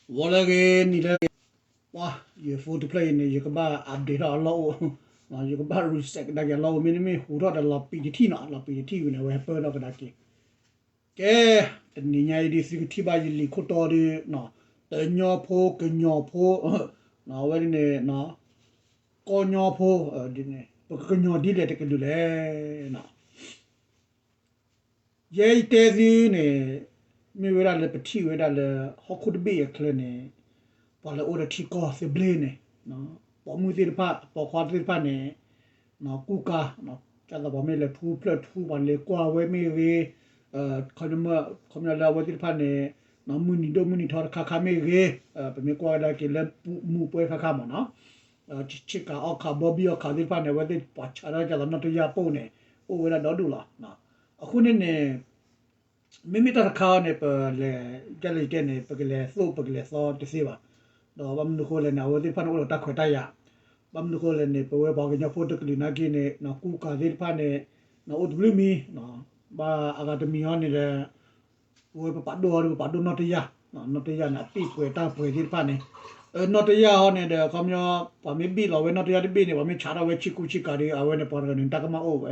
ဂီၤလၢအဂ့ၤ နံၤလၢအဂ့ၤ, ပှၤ ယ phone တဖျၢၣ်အံၤန့ၣ် ယကဘၣ် update ထီၣ်အလီၢ်အိၣ်, ယကဘၣ် reset ကဒါက့ၤအလီၢ်အိၣ်, မ့တမ့ၢ်ဟူးထီၣ်ဒီးလီၤပံာ်တထံၣ်နီၤ, လီၤပံာ်တထံၣ်ဝံၤန့ၣ် အဝဲဟဲပၢထီၣ်ကဒါက့ၤ. ကဲ, တနံၤညါအံၤဒ်သုကထံၣ်ဘၣ်ယလံာ်ခိၣ်တီဒီး တညီဖိ ကညီဖိ အဝဲန့ၣ် ကညီဖိ ပကကညီဒ်လဲၣ်တကလုာ်လဲၣ်. ယဲယတဲသုန့ၣ် မ့ၢ်ဝဲဒၣ်လၢပထံၣ်ဝဲဒၣ်လၢ ဟီၣ်ခိၣ်တဘ့ၣ်အချၢန့ၣ် ပှၤလၢအိၣ်ဒီးထံကီၢ်သဘျ့န့ၣ် ပိာ်မုၣ်သ့ၣ်တဖၣ် ပိာ်ခွါသ့ၣ်တဖၣ်န့ၣ် ကူကၤ, ဒ်သိးပှၤမ့ၢ်လဲၤထူဖျၢၣ်ထူ ပှၤလဲၤကွၢ်ဝဲမ့ၢ်ဂ့ၤ, ခီပညီလၢအဝဲသ့ၣ်တဖၣ်န့ၣ် မုၢ်နံၤဒိၣ်မုၢ်နံၤထီတခါခါမ့ၢ်ဂ့ၤ, ပမ့ၢ်ကွၢ်ကဒါက့ၤလၢမူးပွဲခါခါမ့ၢ်နီၤ, ဆ့ကၤအီၣ်ခး ဘီဘံၣ်အီၣ်ခးသ့ၣ်တဖၣ်န့ၣ် အဝဲသ့ၣ်ပှၤဆးထီၣ်ဒ်သိးနီၣ်တယၢ်ပိၢ်န့ၣ် အိၣ်ဝဲဒၣ်ဒီဒူၣ်လီၤ. အဃိန့ၣ်န့ၣ် မ့မ့ၢ်တၢ်တခါအံၤန့ၣ် ပလဲၤ ကဲလၢယတဲန့ၣ် ပကလဲၤသိၣ် ပကလဲၤသီတသ့ဘၣ်. ဒီးဘၣ်မနုၤဃိလဲၣ်န့ၣ် အဝဲသ့ၣ်တဖၣ်န့ၣ် အိၣ်ဒီးတၢ်ခွဲးတၢ်ယာ်, ဘၣ်မနုၤဃိလဲၣ်န့ၣ် ပဝဲပှၤကညီဖိတကလုာ်နာ်က့န့ၣ် ကူကၤသ့ၣ်တဖၣ်န့ၣ် အိၣ်တဘျုးမံၤ, ဘၣ်အဂၤတမံၤဟီန့ၣ်ဒီး ပဝဲပပာ်ဒိၣ်ဟီဒီး ပပာ်ဒိၣ်နီၣ်တယၢ်, နီၣ်တယၢ်န့ၣ် အပ့ၢ်ပှဲၤတၢ်ပှဲၤသ့ၣ်တဖၣ်န့ၣ်, နီၣ်တယၢ်ဟီန့ၣ်ဒီး ခီပညီ ပှၤမ့ၢ်ဘ့ၣ်လီၤဝဲနီၣ်တယၢ်တဘ့ၣ်န့ၣ် ပှၤမ့ၢ်ဆးထီၣ်ဝဲဆ့ကူဆ့ကၤဒီး အဝဲန့ၣ်ပှၤတဂၤန့ၣ် တၢ်ကမၣ်အိၣ်ဝဲ,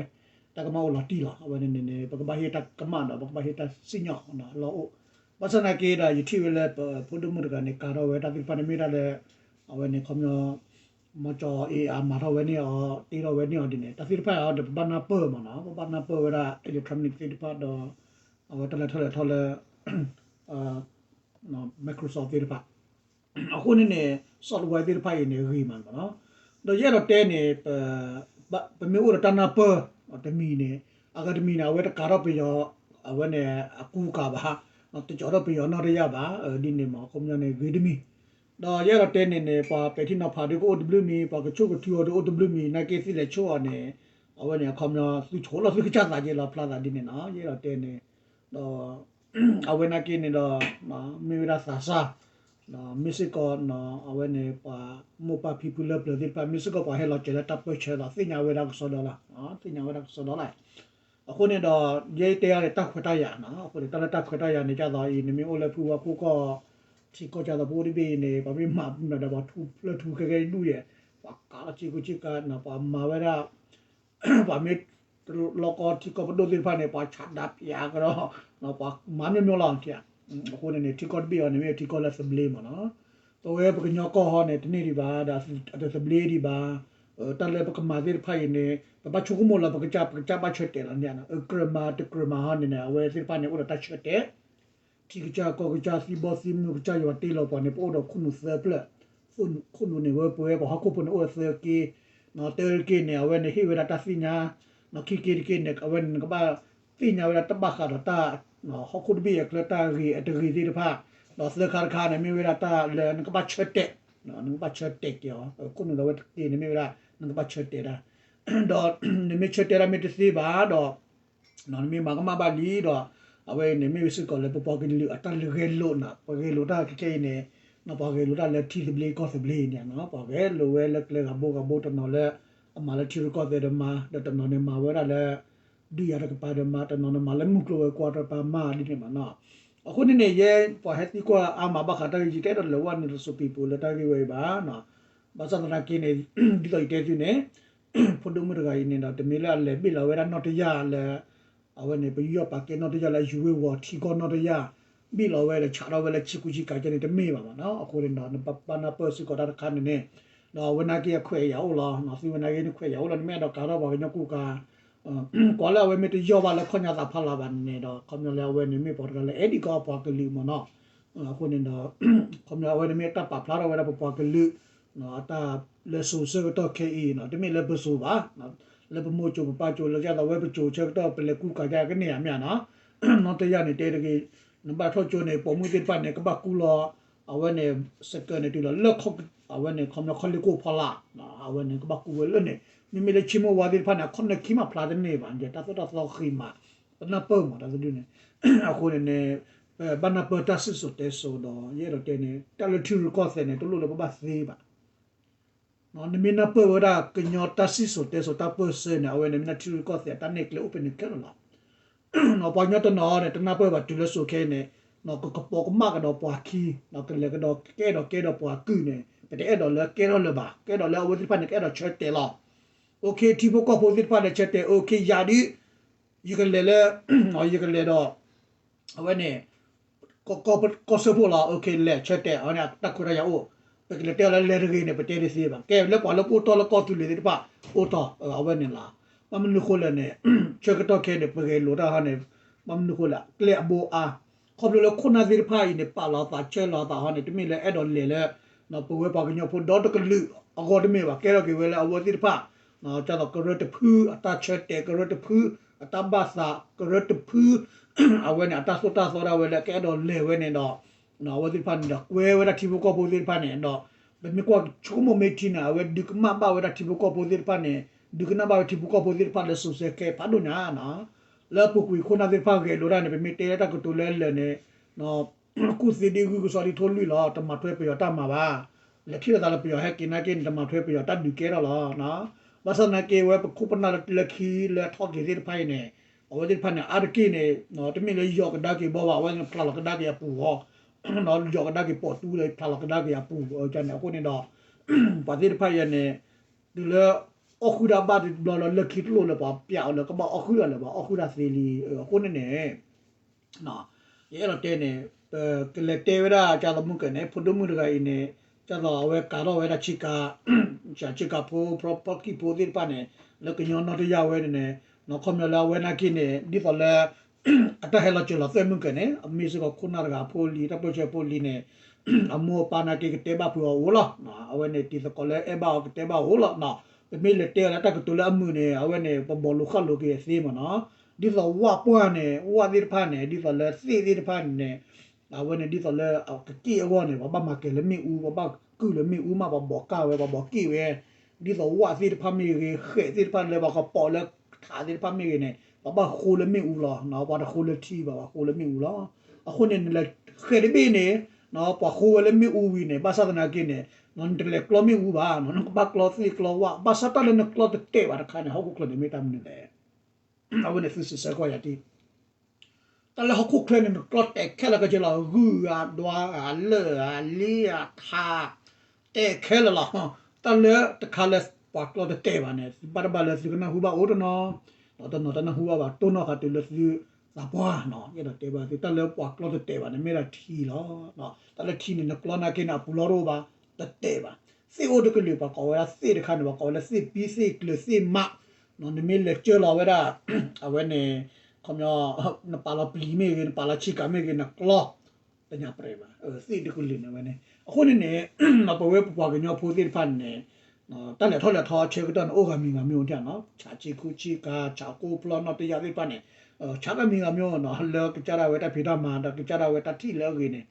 တၢ်ကမၣ်အိၣ်လီၤတံၢ်လီၤ. အဝဲန့ၣ်န့ၣ် ပကဘၣ်ဟ့ၣ်တၢ်ကမၣ်ဒီး ပကဘၣ်ဟ့ၣ်တၢ်စံၣ်ညီၣ်အလီၢ်အိၣ်. ဘၣ်ဆၣ်သနာ်က့ဒီး ယထံၣ်ဝဲလၢပဖိဒိၣ်မုၣ်တဂၤန့ၣ် ကၤထီၣ်ဝဲတၢ်သ့ၣ်တဖၣ်န့ၣ် မ့ၢ်ဒၣ်လၢ အဝဲန့ၣ် ခီပညီ မီၤကၠီၤအ့အမၤထီၣ်ဝဲန့ၢ်အီၤ တ့ထီၣ်ဝဲန့ၢ်အီၤဒ်န့ၣ် တၢ်သ့ၣ်တဖၣ်အံၤဒီး ပဘၣ်နၢ်ပၢၢ်မ့ၢ်နီၤ, ပဘၣ်နၢ်ပၢၢ်ဝဲဒၣ် electronic သ့ၣ်တဖၣ်ဒီး အဝဲတၢ်လဲၤထီၣ်လဲၤထီလၢ Microsoft သ့ၣ်တဖၣ် အဃိန့ၣ်န့ၣ် software သ့ၣ်တဖၣ်အံၤန့ၣ် ဂ့ၤမးမ့ၢ်နီၤ. ဒီးယအဲၣ်ဒိးတဲန့ၣ် ပမ့ၢ်အိၣ်ဒီးတၢ်နၢ်ပၢၢ်တမံၤန့ၣ် အဂၤတမံၤန့ၣ် အဝဲတကၤထီၣ်ပယီၤ အဝဲန့ၣ် အကူကၤဘၣ်, တကီထီၣ်ပယီၤနီၣ်တယၢ်ဘၣ်, ဒ်န့ၣ်မ့ၢ် ခီပညီန့ၣ် ဂ့ၤတမံၤ ဒီးယအဲၣ်ဒိးတဲန့ၣ်န့ၣ် ပှၤပဲာ်ထံနီၤဖးဒုးကအိၣ်တဘျုးမံၤ, ပှၤကဆိၣ်ကထုအီၤဒုးအိၣ်တဘျုးမံၤ, နာ်က့သုလဲၤဆိအီၤန့ၣ် အဝဲန့ၣ် အခီပညီ သုဆိးလီၤသုကစၢ်သးက့လီၤဖျါသးဒ်န့ၣ်နီၤ. ယအဲၣ်ဒိးတဲန့ၣ် ဒီး အဝဲနာ်က့န့ၣ်ဒီး မ့ၢ်ဝဲဒၣ်သးစၢ် မ့ၢ်စ့ၢ်ကီး အဝဲန့ၣ် ပှၤမိၢ်ပၢ်ဖံဖုလၢပျၢၤသ့ၣ်တဖၣ် မ့ၢ်စ့ၢ်ကီးပှၤဟဲလီၤစၢၤလၢတၢ်ပၢဆှၢလီၤ သ့ၣ်ညါဝဲဒၣ်ကစီဒီလီၤ, သ့ၣ်ညါဝဲဒၣ်ကစီဒီလီၤ. အဃိန့ၣ်ဒီး ယဲတဲအီၤန့ၣ် တၢ်ခွဲးတၢ်ယာ်နီၤ, အဃိန့ၣ် တၢ်လၢတၢ်ခွဲးတၢ်ယာ်န့ၣ် ဒ်သိးအံၤ နမ့ၢ်အိၣ်လၢဖုဝါခိၣ်ကီၢ် ထံကီၢ်ဒ်သိးပအိၣ်တဘ့ၣ်အံၤန့ၣ် ပှၤမ့ၢ်မၤမနုၤဒီး ပှၤထူဖျၢၣ်ထူခဲကဲဒူၣ်ယဲၢ်, ပှၤကးလီၤဆ့ကူဆ့ကၤနီၤ, ပှၤမၤဝဲဒၣ် ပှၤမ့ၢ်တလီကီထံကီၢ်ပဒိၣ်သ့ၣ်တဖၣ်န့ၣ် ပှၤဆးဒါပျးကဒီး ပှၤမၤမ့ၢ်မ့ၢ်လီၤ. အဃိန့ၣ်န့ၣ် ထံကီၢ်တဘ့ၣ်အံၤန့ၣ် မ့ၢ်ထံကီၢ်လၢသဘျ့မ့ၢ်နီၤ. ပဝဲပကညီကီၢ်ဟီန့ၣ် တန့ၢ်ဒံးဘၣ် ဒီးအတသဘျ့ဒံးဘၣ်. တၢ်လၢပကမၤသ့ၣ်တဖၣ်အံၤန့ၣ် ပဘၣ်ဆိကမိၣ်လီၤ ပကစၢ် ပကစၢ်ဘၣ်ဆၢတဲာ်လီၤန့ၣ်, ကြၢးမၤတကြၢးမၤဟီန့ၣ်န့ၣ် အဝဲသ့ၣ်တဖၣ်န့ၣ် အိၣ်ဒီးတၢ်ဆၢတဲာ် ထံကစၢ်ကီၢ်ကစၢ် သံဘီသံမုၢ်ကစၢ်ယွၤတ့လီၤပှၤန့ၣ် ပအိၣ်ဒီးခိၣ်နူာ်သၢဖျၢၣ်, ခိၣ်နူာ်န့ၣ် ဝဲပဝဲပှၤဟီၣ်ခိၣ်ဖိန့ၣ် အိၣ်ဒီးသၢက့, တၢတက့န့ၣ် အဝဲန့ၣ်ဟ့ၣ်ဝဲဒၣ်တၢ်သ့ၣ်ညါ, ခံက့တက့န့ၣ် အဝဲန့ၣ်နကဘၣ်သ့ၣ်ညါဝဲဒၣ်တၢ်ဘၣ်ဃးဒီးတၢ် ဟီၣ်ခိၣ်တဘ့ၣ်အချၢတၢ်ဂ့ၤအတဂ့ၤသ့ၣ်တဖၣ်, ဒီးသၢခါတခါန့ၣ် မ့ၢ်ဝဲဒၣ်တၢ်လၢနကဘၣ်ဆၢတဲာ်, နကဘၣ်ဆၢတဲာ်က့ၤအီၤ, ခိၣ်နူာ်ဒီးဝဲတက့န့ၣ် မ့ၢ်ဝဲဒၣ် နကဘၣ်ဆၢတဲာ်ဒၣ်, ဒီးနမ့ၢ်ဆၢတဲာ်ဒၣ်မ့ၢ်တသ့ဘၣ်ဒီး နမ့ၢ်မၤကမၣ်ဘၣ်လံဒီး အဝဲအံၤန့ၣ် မ့ၢ်စ့ၢ်ကီးလၢပပှၤကလုာ်အတၢ်ဂဲၤလိာ်နီၤ, ပဂဲၤလိာ်တၢ်ခဲခဲအံၤန့ၣ် ပှၤဂဲၤလိာ်တၢ်လၢထံသဘျ့ကီၢ်သဘျ့အံၤန့ၣ်နီၤ, ပှၤဂဲၤလိာ်ဝဲလၢကျဲဂၤဘိဂၤဘိ တနီၤလၢ အမၤလၢထံရူၢ်ကီၢ်သဲးဒီးမၤ, ဒီးတနီၤန့ၣ်မၤဝဲဒၣ်လၢ ဒုးယၤတကပၤဒီးမၤ, တနီၤန့ၣ်မၤလၢမုၢ်ကျိၤဝဲၤကွာ်တကပၤမၤဒ်န့ၣ်မ့ၢ်နီၤ. အဃိန့ၣ်န့ၣ် ယဲပှၤဟဲသံကွၢ်အါမးဘၣ်ဃးတၢ်ဂ့ၢ် ယတအဲၣ်ဒိးလဲၤဝဲန့ၣ်တစိၤပံၤပူၤလၢတၢ်ဂ့ၢ်ဝဲအံၤဘၣ် ဘၣ်ဆၣ်သနာ်က့န့ၣ် ဒ်သိးယတဲသုန့ၣ် ဖိဒိၣ်မုၣ်တဂၤအံၤန့ၣ်ဒီး တမ့ၢ်လၢအလဲၤဘ့ၣ်လီၤဝဲဒၣ်နီၣ်တယၢ်လၢ အဝဲန့ၣ် ပယူးယီၣ်ပာ်ကဲနီၣ်တယၢ်လၢအယူၤဝ့ၢ်ဝီၤထံကီၢ်နီၣ်တယၢ် ဘ့ၣ်လီၤဝဲဒီးဆးထီၣ်ဝဲလၢဆ့ကူဆ့ကၤကဲန့ၣ် တမ့ၢ်ဘၣ်မ့ၢ်နီၤ. အဃိန့ၣ်ဒီး နဘၣ်နၢ်ပၢၢ်စ့ၢ်ကီးတၢ်တခါန့ၣ်န့ၣ် ဒီးအဝဲနာ်က့အခွဲးအယာ်အိၣ်လီၤ, သုဝဲနာ်က့န့ၣ်ခွဲးအယာ်အိၣ်လီၤ, နမ့ၢ်အဲၣ်ဒိးကၤထီၣ်ပှၤကညီကူကၤ ကွၢ်လၢအဝဲမ့ၢ်တယီၢ်ဘၣ်လၢခီၣ်ညါသးဖီလာ်ဘၣ်န့ၣ်ဒီး ခီပညီလၢအဝဲန့ၣ်မ့ၢ်ပှၤတဂၤလၢအဲၣ်ဒိးကီးပှၤကလုာ်မ့ၢ်နီၤ. အဃိန့ၣ်ဒီး ခီပညီအဝဲန့ၣ်မ့ၢ်တၢ်ပာ်ဖျါထီၣ်ဝဲဒၣ်ပပှၤကလုာ် အတၢ်လၢစိၤဆၢကတီၢ်ခဲအံၤနီၤ, တမ့ၢ်လၢပစိၤဘၣ်, လၢပမိၢ်စိၤပပၢ်စိၤလၢကသိးဝဲပစိၤဆၢကတီၢ် ပလဲၤကူကၤကန့ၢ်ဧါမ့ၢ်ဧါနီၤ. နီၣ်တယၢ်န့ၣ်တဲတဂ့ၤ, နဘၣ်ထီၣ်ကၠိန့ၣ် ပိာ်မုၣ်သ့ၣ်တဖၣ်န့ၣ် ကဘၣ်ကူလီၤ အဝဲန့ၣ် စကၢန့ၣ်တုၤလီၤလၢ အဝဲန့ၣ် ခီပညီခီၣ်လ့ၢ်ကိၣ်ဖီလာ်, အဝဲန့ၣ် ကဘၣ်ကူဝဲလၢန့ၣ်, မ့မ့ၢ်လၢဆ့မိၢ်ဝါသ့ၣ်တဖၣ်န့ၣ် အခီၣ်နၢခံမးဖျါတန့ၢ်ဘၣ်, တၢ်သိၣ်တၢ်သီဃံးမး, ပနၢ်ပၢၢ်မးတၢ်သဒုန့ၣ်, အဃိန့ၣ်န့ၣ် ပဘၣ်နၢ်ပၢၢ်တၢ်စံၣ်စိၤတဲစိၤဒီး ယအဲၣ်ဒိးတဲန့ၣ် တၢ်လၢထံရူၢ်ကီၢ်သဲးန့ၣ် တလိၣ်လၢပဘၣ်သ့ဘၣ် နမ့ၢ်နၢ်ပၢၢ်ဝဲဒၣ်ကညီတၢ်စံၣ်စိၤတဲစိၤတၢ်ပၢၢ်ဆၢန့ၣ် အဝဲန့ၣ်မ့ၢ်ဒၣ်ထံရူၢ်ကီၢ်သဲးတၢ်နဲၣ်ကျဲအိၣ်ဖဲန့ၣ်ခဲလၢာ်လီၤ. ပှၤကညီတနီၤန့ၣ် တနၢ်ပၢၢ်ဘၣ်တုၤလၢစိၤခဲအံၤန့ၣ်, ကကပိာ်ကမၣ်ကဒီးပှၤခံ, ကလဲၤကဒီးကအဲၣ်ဒိးကဲဒီးပှၤကုၢ်န့ၣ် ပတအဲၣ်ဒိးလၢကဲထီၣ်လၢၤဘၣ်, ကအဲၣ်ဒိးလၢအဝဲသ့ၣ်တဖၣ်န့ၣ် ကအဲၣ်ဒိးဆၢတဲာ်လီၤ. OK, ထံဖိကီၢ်ဖိသ့ၣ်တဖၣ်လဲၤဆၢတဲာ် OK ယၤဒုး, ယကလဲၤလၢ, ယကလဲၤဒီး အဝဲန့ၣ် ကီၢ်စၢဖှိၣ်လီၤ, OK လဲၤဆၢတဲာ် အဝဲန့ၣ်တၢ်ခွဲးတၢ်ယာ်အိၣ်, ပကလဲၤတဲအီၤလၢလဲၤတဂ့ၤန့ၣ် ပတဲတသ့ဘၣ်, ကဲလၢပှၤလၢပအိၣ်တီၢ်လၢကီၢ်သူလ့ၤသ့ၣ်တဖၣ် အိၣ်တီၢ် အဝဲန့ၣ်လီၤ. ဘၣ်မနုၤဃိလဲၣ်န့ၣ် ဆၢကတီၢ်ခဲအံၤန့ၣ် ပဂဲၤလိာ်တၢ်ဟီန့ၣ် ဘၣ်မနုၤဃိလဲၣ် ကျဲအဘိအါ, ခီဖျိလၢခိၣ်နၢ်သ့ၣ်တဖၣ်အံၤန့ၣ် ပာ်လီၤသးဆၢလီၤသးဟီန့ၣ် တမ့ၢ်လၢအဲၣ်ဒိးလဲၤလၢ ပဝဲပှၤကညီဖိဒီတကလုာ်အဂီၢ်တမ့ၢ်ဘၣ်, ကဲထီၣ်က့ၤဝဲလၢအဝဲသ့ၣ်တဖၣ် ဒ်သိးကရၢတဖုအတၢ်ဆၢတဲာ်, ကရၢတဖုအတၢ်ဘၣ်သး, ကရၢတဖု အဝဲန့ၣ် အတၢ်သိၣ်တၢ်သီဒၣ်ဝဲလၢကအဲၣ်ဒိးလဲၤဝဲန့ၣ်ဒီး အဝဲသ့ၣ်တဖၣ်န့ၣ်ဒီး ကွဲဝဲဒၣ်ထံဖိကီၢ်ဖိသ့ၣ်တဖၣ်န့ၣ်ဒီး ပမ့ၢ်ကွၢ်ဆိကမိၣ်မ့ၢ်ထံန့ၣ် အဝဲဒုးကမၣ်ဘၣ်ဝဲဒၣ်ထံဖိကီၢ်ဖိသ့ၣ်တဖၣ်န့ၣ်, ဒုးကနၣ်ဘၣ်ဝဲထံဖိကီၢ်ဖိသ့ၣ်တဖၣ်လၢစိၤဆဲးခဲဖးဒိၣ်ညါနီၤ. လၢအပူၤကွံာ်ခိၣ်နၢ်သ့ၣ်တဖၣ်ဂဲၤလိာ်တၢ်န့ၣ် ပမ့ၢ်တဲလၢတၢ်ကတိၤလၢအလၢာ်န့ၣ် ကူၣ်သ့ဒ်ဂုၢ်ကစီၣ်ဒ်ထိၣ်လွံၢ်လီၤ, တမၤထွဲပယီၤတၢ်မၤဘၣ်. လဲၤထံၣ်လိာ်သးလၢပယီၤဟဲက့ၤနာ်က့န့ၣ် တမၤထွဲပယီၤတၢ်ဒုးကဲထီၣ်လီၤ. ဘၣ်ဆၣ်သနာ်က့ ဝဲပခိၣ်ပနၢ်လၢလၢခံလၢထီၣ်က့ၤသ့ၣ်တဖၣ်အံၤန့ၣ် အဝဲသ့ၣ်တဖၣ်န့ၣ် အါတက့ၢ်န့ၣ် တမ့ၢ်လၢယီၤကဒါက့ၤဘီဘၣ်, အဝဲသ့ၣ်ဖျးလီၤကဒါက့ၤအပူၤအဂီၢ်, ယီၤကဒါက့ၤပိာ်တူလၢဖျးလီၤကဒါက့ၤအပူၤန့ၣ် အဃိန့ၣ်ဒီး ပှၤသ့ၣ်တဖၣ်အံၤန့ၣ် တုၤလၢအီၣ်ဃုာ်တၢ်ဘၣ်တဘျီလီၤ လၢခံတလိၣ်လၢပှၤပျးအီၤလၢကဘၣ်အီၣ်ဃုာ်တၢ်လၢၤဘၣ်, အီၣ်ဃုာ်တၢ်သ့လံ. အဃိန့ၣ်န့ၣ် ယအဲၣ်ဒိးတဲန့ၣ် ပကလဲၤတဲဝဲဒၣ် ကၢ်သိးမုၢ်ကၢၢ်န့ၣ် ဖိဒိၣ်မုၣ်တဂၤအံၤန့ၣ် ကၢ်သိးအဝဲကၤထီၣ်ဝဲဒၣ်ဆ့ကၤ, ဆ့ကၤဖိ ဖီၣ်ကံၣ်ဖိသ့ၣ်တဖၣ်န့ၣ် လၢကညီနီၣ်တယၢ်ဝဲန့ၣ်န့ၣ် နီၢ်ခီပညီလၢအဝဲနာ်က့န့ၣ် ဒ်သိးလၢ အတၢ်ဟဲလီၤစၢၤလီၤသွဲၣ်မုၢ်ကၢၢ်န့ၣ် အမ့ၢ်စ့ၢ်ကီးခိၣ်နၢ်တဂၤဖိလံ တၢ်ပၢၢ်ဆၢဖိလံန့ၣ် အမိၢ်အပၢ်နာ်က့ကတဲဘၣ်ဖုးအီၤအိၣ်လီၤ. အဝဲန့ၣ်တံၤသကိးလၢအဲၣ်ဘၣ်အီၤကတဲဘၣ်အီၤအိၣ်လီၤ. ပမ့ၢ်လဲၤတဲအီၤလၢတၢ်ကတိၤလၢအမုာ်န့ၣ် အဝဲန့ၣ် ပဘီးလိာ်ဃၣ်လိာ်က့ၤအသ့မ့ၢ်နီၤ. ဒ်သိးဝၣ်ပှၢ်န့ၣ် ဝၣ်သ့ၣ်တဖၣ်န့ၣ် ဒ်သိးလၢသ့ၣ်သ့ၣ်တဖၣ်န့ၣ် အဝဲန့ၣ်ဒ်သိးလၢအကက့ၢ်အဂီၢ်န့ၣ် ပှၤဘၣ်မၤကဲၤလၢမ့ၣ်အူ, ပှၤဘၣ်ကုၢ်လၢမ့ၣ်အူမး ပှၤဘီးကၢ်ဝဲ ပှၤဘီးက့ၢ်ဝဲ, ဒ်သိးဝၣ်သ့ၣ်တဖၣ်မ့ၢ်ဂ့ၤ ဃဲးသ့ၣ်တဖၣ်လၢပှၤကပိာ်လၢထးသ့ၣ်တဖၣ်မ့ၢ်ဂ့ၤန့ၣ် ပှၤဘၣ်ဃိလၢမ့ၣ်အူလီၤ. ပှၤတဃိလၢထံဘၣ် ပှၤဃိလၢမ့ၣ်အူလီၤ. အဃိန့ၣ် နလဲၤဃဲးတဘ့ၣ်န့ၣ် ပှၤဃိဝဲလၢမ့ၣ်အူဝံၤန့ၣ် ဘၣ်ဆၣ်သနာ်က့န့ၣ် နတလဲၤကျီမ့ၣ်အူဘၣ်, နကဘၣ်ကျီသ့ၣ်ကျီဝၣ်, ဘၣ်ဆၣ်တၢ်လၢနကျီတတဲာ်ဘၣ်တခါန့ၣ် ဟီၣ်ခိၣ်ချၢန့ၣ်မ့ၢ်တၢ်မနုၤလဲၣ်. အဝဲန့ၣ်သုစံးဆၢကွၢ်ယၤတံၢ် တၢ်လၢဟီၣ်ခိၣ်ချၢန့ၣ် နကျီတဲာ်ခဲလၢာ်ခဲဆ့လီၤ. ဂုၢ်ဧါ ဒွးဧါ လၢၢ်ဧါ လ့ဧါ ထး တဲာ်ခဲလၢာ်လီၤ. တၢ်လၢတခါလၢပှၤကျီတတဲာ်ဘၣ်န့ၣ် ဘၣ်တဘၣ်လၢသုကနၢ်ဟူဘၣ်အိၣ်တနီၤ, တနီၤတနၢ်ဟူဘၣ်ဘၣ် တိၢ်နီၣ်ဃာ်တုၤလၢသုသးပှၢ်နီၤ. ယအဲၣ်ဒိးတဲဘၣ်သု တၢ်လၢပှၤကျီတတဲာ်ဘၣ်န့ၣ် မ့ၢ်ဒၣ်ထံလီၤ. တၢ်လၢထံန့ၣ် နကျီနာ်က့န့ၣ် အပူၤလီၤတအိၣ်ဘၣ်, တတဲာ်ဘၣ်. သ့ၣ်အိၣ်တကလုာ် ပှၤကိးဝဲဒၣ်သ့ၣ်တခါန့ၣ် ပှၤကိးဝဲလၢသ့ၣ်ပံသ့ၣ်ကျၢၤသ့ၣ်မး, နမ့ၢ်လဲၤကၢလီၤဝဲဒၣ် အဝဲန့ၣ် ခီပညီ နပာ်လီၤပျံၤမ့ၢ်ဂ့ၤ နပာ်လီၤဆ့ကၤမ့ၢ်ဂ့ၤ နကျီ တညါပြဲးဘၣ် သ့ၣ်တကလုာ်န့ၣ်ဝဲန့ၣ်. အဃိန့ၣ်န့ၣ် ပဝဲပပှၤကညီဖိသ့ၣ်တဖၣ်န့ၣ် တၢ်လဲၤထီၣ်လဲၤထီဆၢကတီၢ်န့ၣ် အိၣ်ဂၤမံၤဂၤမံၤအိၣ်ထီၣ်နီၤ, ဆးဆ့ခူဆ့ကၤ ဆးကိၢ်ဖျီၣ်နီၣ်တယၢ်သ့ၣ်တဖၣ်န့ၣ် ဆးတၢ်မံၤဂၤမံၤအိၣ်နီၤ လၢကစၢ်ဒၣ်ဝဲတၢ်ဖံးတၢ်မၤ ဒီးကစၢ်ဒၣ်ဝဲတၢ်ထံၣ်လၢအဂ့ၤန့ၣ်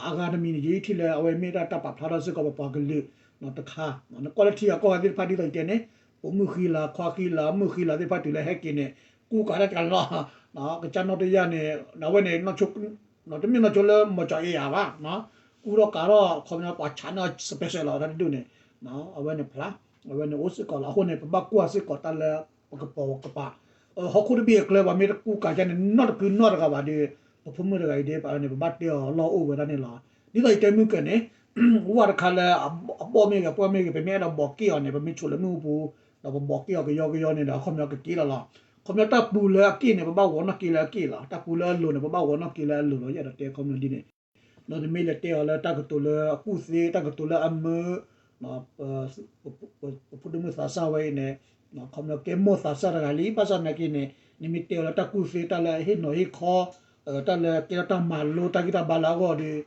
အဂၤတမံၤန့ၣ် ယထံၣ်လၢအဝဲမ့ၢ်ဒၣ်တၢ်ပာ်ဖျါထီၣ်စ့ၢ်ကီးပပှၤကလုာ် တခါ, နကွၢ်လၢထံဂၤကီၢ်ဂၤသ့ၣ်တဖၣ်ဒ်သိးယတဲန့ၣ် ပိာ်မုၣ်ဃံလၤ ခွါဃံလၤ မုၣ်ဃံလၤသ့ၣ်တဖၣ်တုၤလၢဟဲက့ၤန့ၣ် ကူကၤတၢ်တၢ်လီၤ, ကစၢ်နီၣ်တယၢ်န့ၣ် အဝဲန့ၣ် တမ့ၢ်နီၢ်ဆိလၢ မီၤကၠီၤအ့အၤဘၣ်, ကူထီၣ်ကၤထီၣ် ခီပညီပှၤဆးန့ၢ် special လီၤ တၢ်တဒူၣ်န့ၣ် အဝဲန့ၣ်ဖျါ, အဝဲန့ၣ်အိၣ်စ့ၢ်ကီးလီၤ. အဃိန့ၣ် ပဘၣ်ကွၢ်စ့ၢ်ကီးတၢ်လၢပကပိာ်ကပၤ, ဟီၣ်ခိၣ်တဘ့ၣ်အကျဲ ပှၤမ့ၢ်တကူကၤကန့ၣ် နီၢ်တကုနီၢ်တဂၤဘၣ်ဒီး ပဖိမုၣ်တဂၤအံၤဒ်ပာ်န့ၣ် ပဘၣ်တဲအီၤလီၢ်အိၣ်ဝဲဒၣ်န့ၣ်လီၤ. ဒ်သိးယတဲမုၢ်ကၢၢ်န့ၣ် ဝၣ်တခါလၢ အဘီၣ်မ့ၢ်ဂ့ၤ အပှၢ်မ့ၢ်ဂ့ၤ ပမ့ၢ်အဲၣ်ဒိးဘီးက့ၣ်အီၤန့ၣ် ပမ့ၢ်ဆိးလၢမ့ၣ်အူပူၤ ဒီးပဘီးက့ၣ်အီၤကယီကယီန့ၣ်ဒီး အခီပညီကက့ၤလီၤလီၤ. ခီပညီတၢ်ပူၤလၢအက့ၣ်န့ၣ် ပဘၣ်ဂီၤနီၣ်က့ၤလၢအက့ၣ်လီၤ. တၢ်ပူၤလၢအလိၤန့ၣ် ပဘၣ်ဂီၤနီၣ်က့ၤလၢအလိၤလီၤ. ယအဲၣ်ဒိးတဲခီပညီဒ်န့ၣ် ဒီးနမ့ၢ်လဲၤတဲအီၤလၢတၢ်ကတိၤလၢအကူၣ်သ့ တၢ်ကတိၤလၢအမုာ် ပဖိဒိၣ်မုၣ်သးစၢ်ဝဲအံၤန့ၣ် ခီပညီကဲမိၢ်သးစၢ်တဂၤလံ. ဘၣ်ဆၣ်သနာ်က့န့ၣ် နမ့ၢ်တဲအီၤလၢတၢ်ကူၣ်သ့ တၢ်လၢအဟ့ၣ်နီၤဟ့ၣ်ခီ တၢ်လၢကဲထီၣ်တၢ်မၤလိတၢ်ဂံၢ်တၢ်ဘါလၢအဂီၢ်ဒီး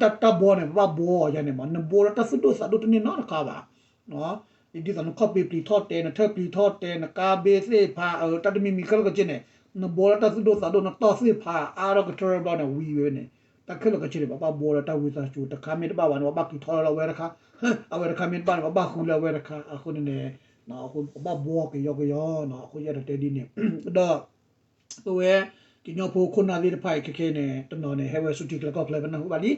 တၢ်တၢ်ဘီန့ၣ် ပဘၣ်ဘီအီၤယၤန့ၣ်မး နဘီလၢတၢ်သူၣ်ဒိၣ်သးဒိၣ်တန့ၢ်နီတခါဘၣ်. ဒ်သိးနခီၣ်ပ့ၤပျံၤထီၣ်တဲ နထၢၣ်ပျံၤထီၣ်တဲ နကါဘ့သ့ၣ်တဖၣ် တၢ်တမံၤမံၤခဲလၢာ်ခဲဆ့န့ၣ် နဘီလၢတၢ်သူၣ်ဒိၣ်သးဒိၣ် နတီၢ်သ့ၣ်တဖၣ် အါထီၣ်ကတြၢဘျီန့ၣ် ဝံၤဝဲန့ၣ် တၢ်ခဲလၢာ်ခဲဆ့န့ၣ် ပဘၣ်ဘီလၢတၢ်ဝံသးစူၤ တခါမ့ၢ်တဘၣ်ဘၣ်န့ၣ် ပဘၣ်က့ၤထီၣ်လၢအဝဲတခါ အဝဲတခါမ့ၢ်တဘၣ်န့ၣ် ပဘၣ်ဃုလၢအဝဲတခါ အဃိန့ၣ်န့ၣ် ပဘၣ်ဘီက့ၤယီကယီနီၤ အဃိယအဲၣ်ဒိးတဲဒ်န့ၣ် ဒီး ပဝဲ ကညီဖိခိၣ်နၢ်သ့ၣ်တဖၣ်အံၤခဲခဲန့ၣ် တနီၤန့ၣ် ဟဲဝဲဆူထံကျါကီၢ်ကျါ ပနၢ်ဟူဘၣ်လံ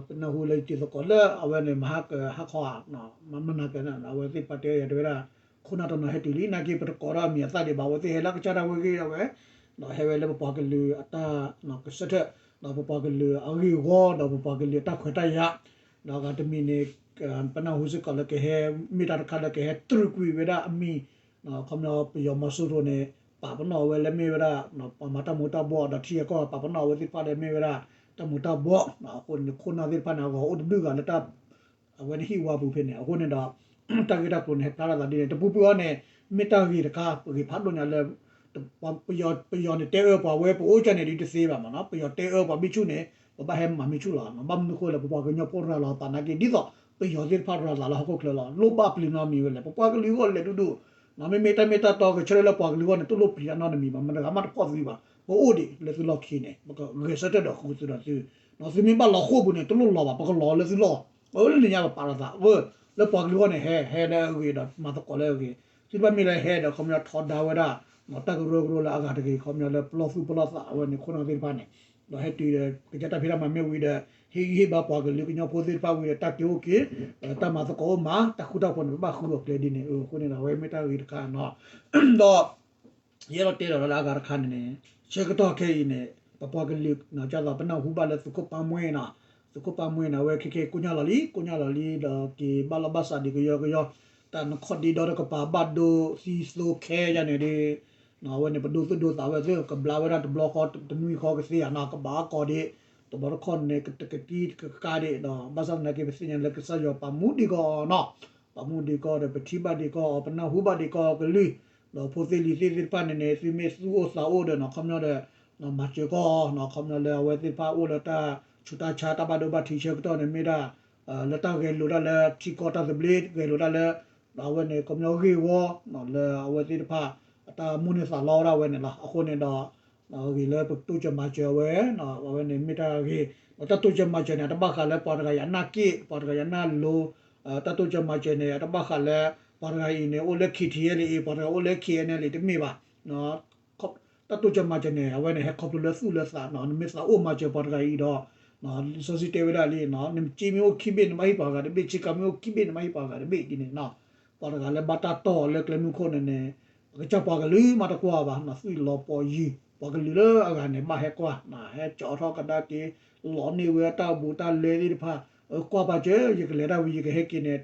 ပနၢ်ဟူလၢယတံၤသကိးလၢအဝဲန့ၣ် မဟါကဟါခီဧါ မနၤကန့ၣ် အဝဲသ့ၣ်ပာ်တဲယၤတဲဝဲဒၣ် ခိၣ်နၢ်တနီၤဟဲတုၤလံ နာ်က့ပတကိးထီၣ်အမံၤအသၣ်ဒံးဘၣ် အဝဲသ့ၣ်ဟဲလၢကစၢ်ဒၣ်ဝဲဂ့ၢ်ဒၣ်ဝဲ ဒီးဟဲဝဲလၢပပှၤကလုာ်အတၢ်ကဆၢထၢၣ် ဒီးပပှၤကလုာ်အဂ့ၢ်အဂီၢ် ဒီးပပှၤကလုာ်အတၢ်ခွဲးတၢ်ယာ်, ဒီးအဂၤတမံၤန့ၣ် ပနၢ်ဟူစ့ၢ်ကီးလၢကဟဲ မ့ၢ်တၢ်တခါလၢကဟဲတြူာ်ကွံာ်ဝဲဒၣ်အမံၤ, ခီပညီပယီၤမီၤစိရိၤန့ၣ် ပာ်ပနီၣ်ဝဲလၢမ့ၢ်ဝဲဒၣ် ပှၤမၤတၢ်မူၤတၢ်ဘှီး ဒီးထံဂၤကီၢ်ဂၤပာ်ပနီၣ်ဝဲသ့ၣ်တဖၣ်လၢမ့ၢ်ဝဲဒၣ် တၢ်မူၤတၢ်ဘှီး, အဃိန့ၣ် ခိၣ်နၢ်သ့ၣ်တဖၣ်န့ၣ် အဂီၤအိၣ်တဘျုးဂၤလၢတၢ် အဝဲန့ၣ်ဟံၣ်ဝါပူၤဖဲန့ၣ် အဃိန့ၣ်ဒီး တၢ်ဂ့ၢ်တၢ်ကျိၤန့ၣ် ဟဲဖျါထီၣ်သးဒ်န့ၣ် တပူၤပူၤအီၤန့ၣ် မ့ၢ်တၢ်ဂ့ၤတခါ ပဂ့ၤဖးဒိၣ်ညါလၢ ပယီၤ ပယီၤန့ၣ်တဲအၢပှၤဝဲ ပအိၣ်ကၢ်န့ၣ်ဒ်တသ့ဘၣ်မးနီၤ ပယီၤတဲအၢပှၤဘံၣ်ဆူၣ်န့ၣ် ပဘၣ်ဟဲမၤမံၣ်ဆူၣ်လီၤ. ဘၣ်မနုၤဃိလဲၣ် ပပှၤကညီဖိရၤလီၤသးနာ်က့ ဒ်သိးပယီၤသ့ၣ်တဖၣ်ရၤလီၤလၢဟီၣ်ခိၣ်ချၢလီၤ. လိၣ်ဘၣ်ပျံၤနီတမံၤဝဲလဲၣ် ပပှၤကလုာ်အဂီၢ်လဲၤဒူဒူ မ့မ့ၢ်တၢ်မ့ၢ်တၢ်တီကဆၢထၢၣ်လၢပှၤကလုာ်အဂီၢ်န့ၣ် တလိၣ်ပျံၤတၢ်နီတမံၤဘၣ် မတၤတဂၤမးတဖီၣ်သုဘၣ် ပအိၣ်ဒံးလၢသုလီၢ်ခံန့ၣ် ပကဂဲၤဆၢထၢၣ်ဒီးဃုာ်သုဒီးသု သုမ့ၢ်ဘၣ်လီၤဃိာ်ပူၤန့ၣ် တလိၣ်လီၤဘၣ် ပကလီၤလၢသုလီၢ် အဝဲလၢန့ၣ်ညါပပာ်လီၤသး အဝဲ လၢပှၤကလုာ်အဂီၢ်န့ၣ် ဟဲ ဟဲလၢအဂ့ၤဒီးမၤသကိးလၢအဂ့ၤ သုတဘၣ်မ့ၢ်လၢဟဲဒီးခီပညီထီဒါဝဲဒၣ် တၢ်ကရၢကရိလၢအဂၤတဂ့ၤ ခီပညီလၢပလီၢ်သူၣ်ပလီၢ်သးအဝဲန့ၣ် ခိၣ်နၢ်သ့ၣ်တဖၣ်န့ၣ် ဒီးဟဲတုၤဒီး ကစၢ်တၢ်ဖံးတၢ်မၤမ့ၢ်ဝံၤဒီး ဟ့ၣ်ဂံၢ်ဟ့ၣ်ဘါပှၤကလုာ်ကညီဖိသ့ၣ်တဖၣ်ဝံၤဒီး တၢ်က့ၤအိၣ်က့ၤ တၢ်မၤသကိးအိၣ်မး တၢ်ဃူတၢ်ဖိးန့ၣ် ပဘၣ်ဃုအီၤကျဲဒ်န့ၣ် အဃိန့ၣ်ဒီး အဝဲမ့ၢ်တၢ်ဂ့ၤတခါနီၤ ဒီး ယအဲၣ်ဒိးတဲဒီးလၢအဂၤတခါန့ၣ်န့ၣ် ဆၢကတီၢ်ခဲအံၤန့ၣ် ပပှၤကလုာ် ဒ်သိးပနၢ်ဟူဘၣ်လၢသုးခိၣ်ပၢ်မှဲနီၤ သုးခိၣ်ပၢ်မှဲန့ၣ် အဝဲခဲကဲကိညၢ်လီၤလံ ကိညၢ်လီၤလံ ဒီးက့ၤဘၣ်လီၢ်ဘၣ်စးဒံးကယီကယီ တၢ်နခီၣ်ဒ့ဒီတကပၤဘၣ်ဒိသံသိခဲယါန့ၣ်ဒ် အဝဲန့ၣ် ပဒိသူၣ်ဒိသးဝဲသ့ၣ် ကဘျါဝဲဒၣ်တဘျီဃီတနွံဃီကသ့ဧါနီၤ ကဘၣ်အါကီးဒံး တဘျီတခီၣ်န့ၣ် ကတကတံကကါဒံးဒီး ဘၣ်ဆၣ်သနာ်က့ ပသ့ၣ်ညါလၢကစၢ်ယွၤပာ်မူဒံးကီးနီၤ ပာ်မူဒံးကီးဒီး ပထံၣ်ဘၣ်ဒံးကီးအီၤ ပနၢ်ဟူဘၣ်ဒံးကီးအီၤကလုၢ် ဒီးဖိသ့ၣ်လံၤသ့ၣ်သ့ၣ်တဖၣ်န့ၣ်န့ၣ် သုမ့ၢ်သူၣ်အိၣ်သးအိၣ်ဒီးနီၤ ခီပညီဒီး မၤစၢၤကီးနီၤ ခီပညီလၢအဝဲသ့ၣ်တဖၣ်အိၣ်လၢတၢ်ဆူးတၢ်ဆါတၢ်ဘၣ်ဒိဘၣ်ထံးဆၢကတီၢ်န့ၣ် မ့ၢ်ဒၣ် လၢတၢ်ဂဲၤလိာ်တၢ်လၢထံကီၢ်တၢ်သဘျ့ ဂဲၤလိာ်တၢ်လၢ အဝဲန့ၣ် ခီပညီဂ့ၢ်ဝီ လၢအဝဲသ့ၣ်တဖၣ် အတၢ်မိၣ်န့ၢ်သးလီဝဲဒၣ်ဝဲန့ၣ်လီၤ. အဃိန့ၣ်ဒီး ဂ့ၤလၢပတိစၢၤမၤစၢၤအဝဲ အဝဲန့ၣ်မ့ၢ်တၢ်ဂ့ၤ ဒီးတၢ်တိစၢၤမၤစၢၤန့ၣ် အတဘၣ်ဃးလၢပှၤတဂၤအံၤအနၢ်က့ၣ် ပှၤတဂၤအံၤအနၢ်လိၤ တၢ်တိစၢၤမၤစၢၤန့ၣ် အတဘၣ်ဃးလၢ ပှၤတဂၤအံၤန့ၣ် အိၣ်လၢ K T L A ပှၤတဂၤအိၣ်လၢ K N L A တမ့ၢ်ဘၣ် တၢ်တိစၢၤမၤစၢၤန့ၣ် အဝဲန့ၣ်ဟဲခီဖျိလၢသူၣ်လၢသးနီၤ နမ့ၢ်သးအိၣ်မၤစၢၤပှၤတဂၤအံၤဒီး လံာ်စီဆှံတဲဝဲဒၣ်လံ နစ့မ့ၢ်အိၣ်ခံဘ့ၣ် နဘၣ်ဟ့ၣ်ပှၤတဂၤတဘ့ၣ် ဆ့ကၤမ့ၢ်အိၣ်ခံဘ့ၣ် နဘၣ်ဟ့ၣ်ပှၤတဂၤတဘ့ၣ်ဒ်န့ၣ်နီၤ ပှၤတဂၤလၢဘၣ်တၢ်တီၢ်လၢကျဲမုၢ်ခိၣ်န့ၣ်န့ၣ် အကစၢ်ပှၤကလုာ်မးတကွၢ်ဘၣ်နီၤ သွံၣ်လီၤပီၤယံၤ ပှၤကလုာ်လၢအဂၤန့ၣ် ဘၣ်ဟဲကွၢ် ဟဲကၠီထီၣ်ကဒါက့ၤ လီၤန့ၢ်ဝဲတၢ်ဘူးတၢ်လဲသ့ၣ်တဖၣ် ကွၢ်ပာ်စၢၤ ယကလဲၤတၢ်ဝံၤ ယကဟဲက့ၤန့ၣ်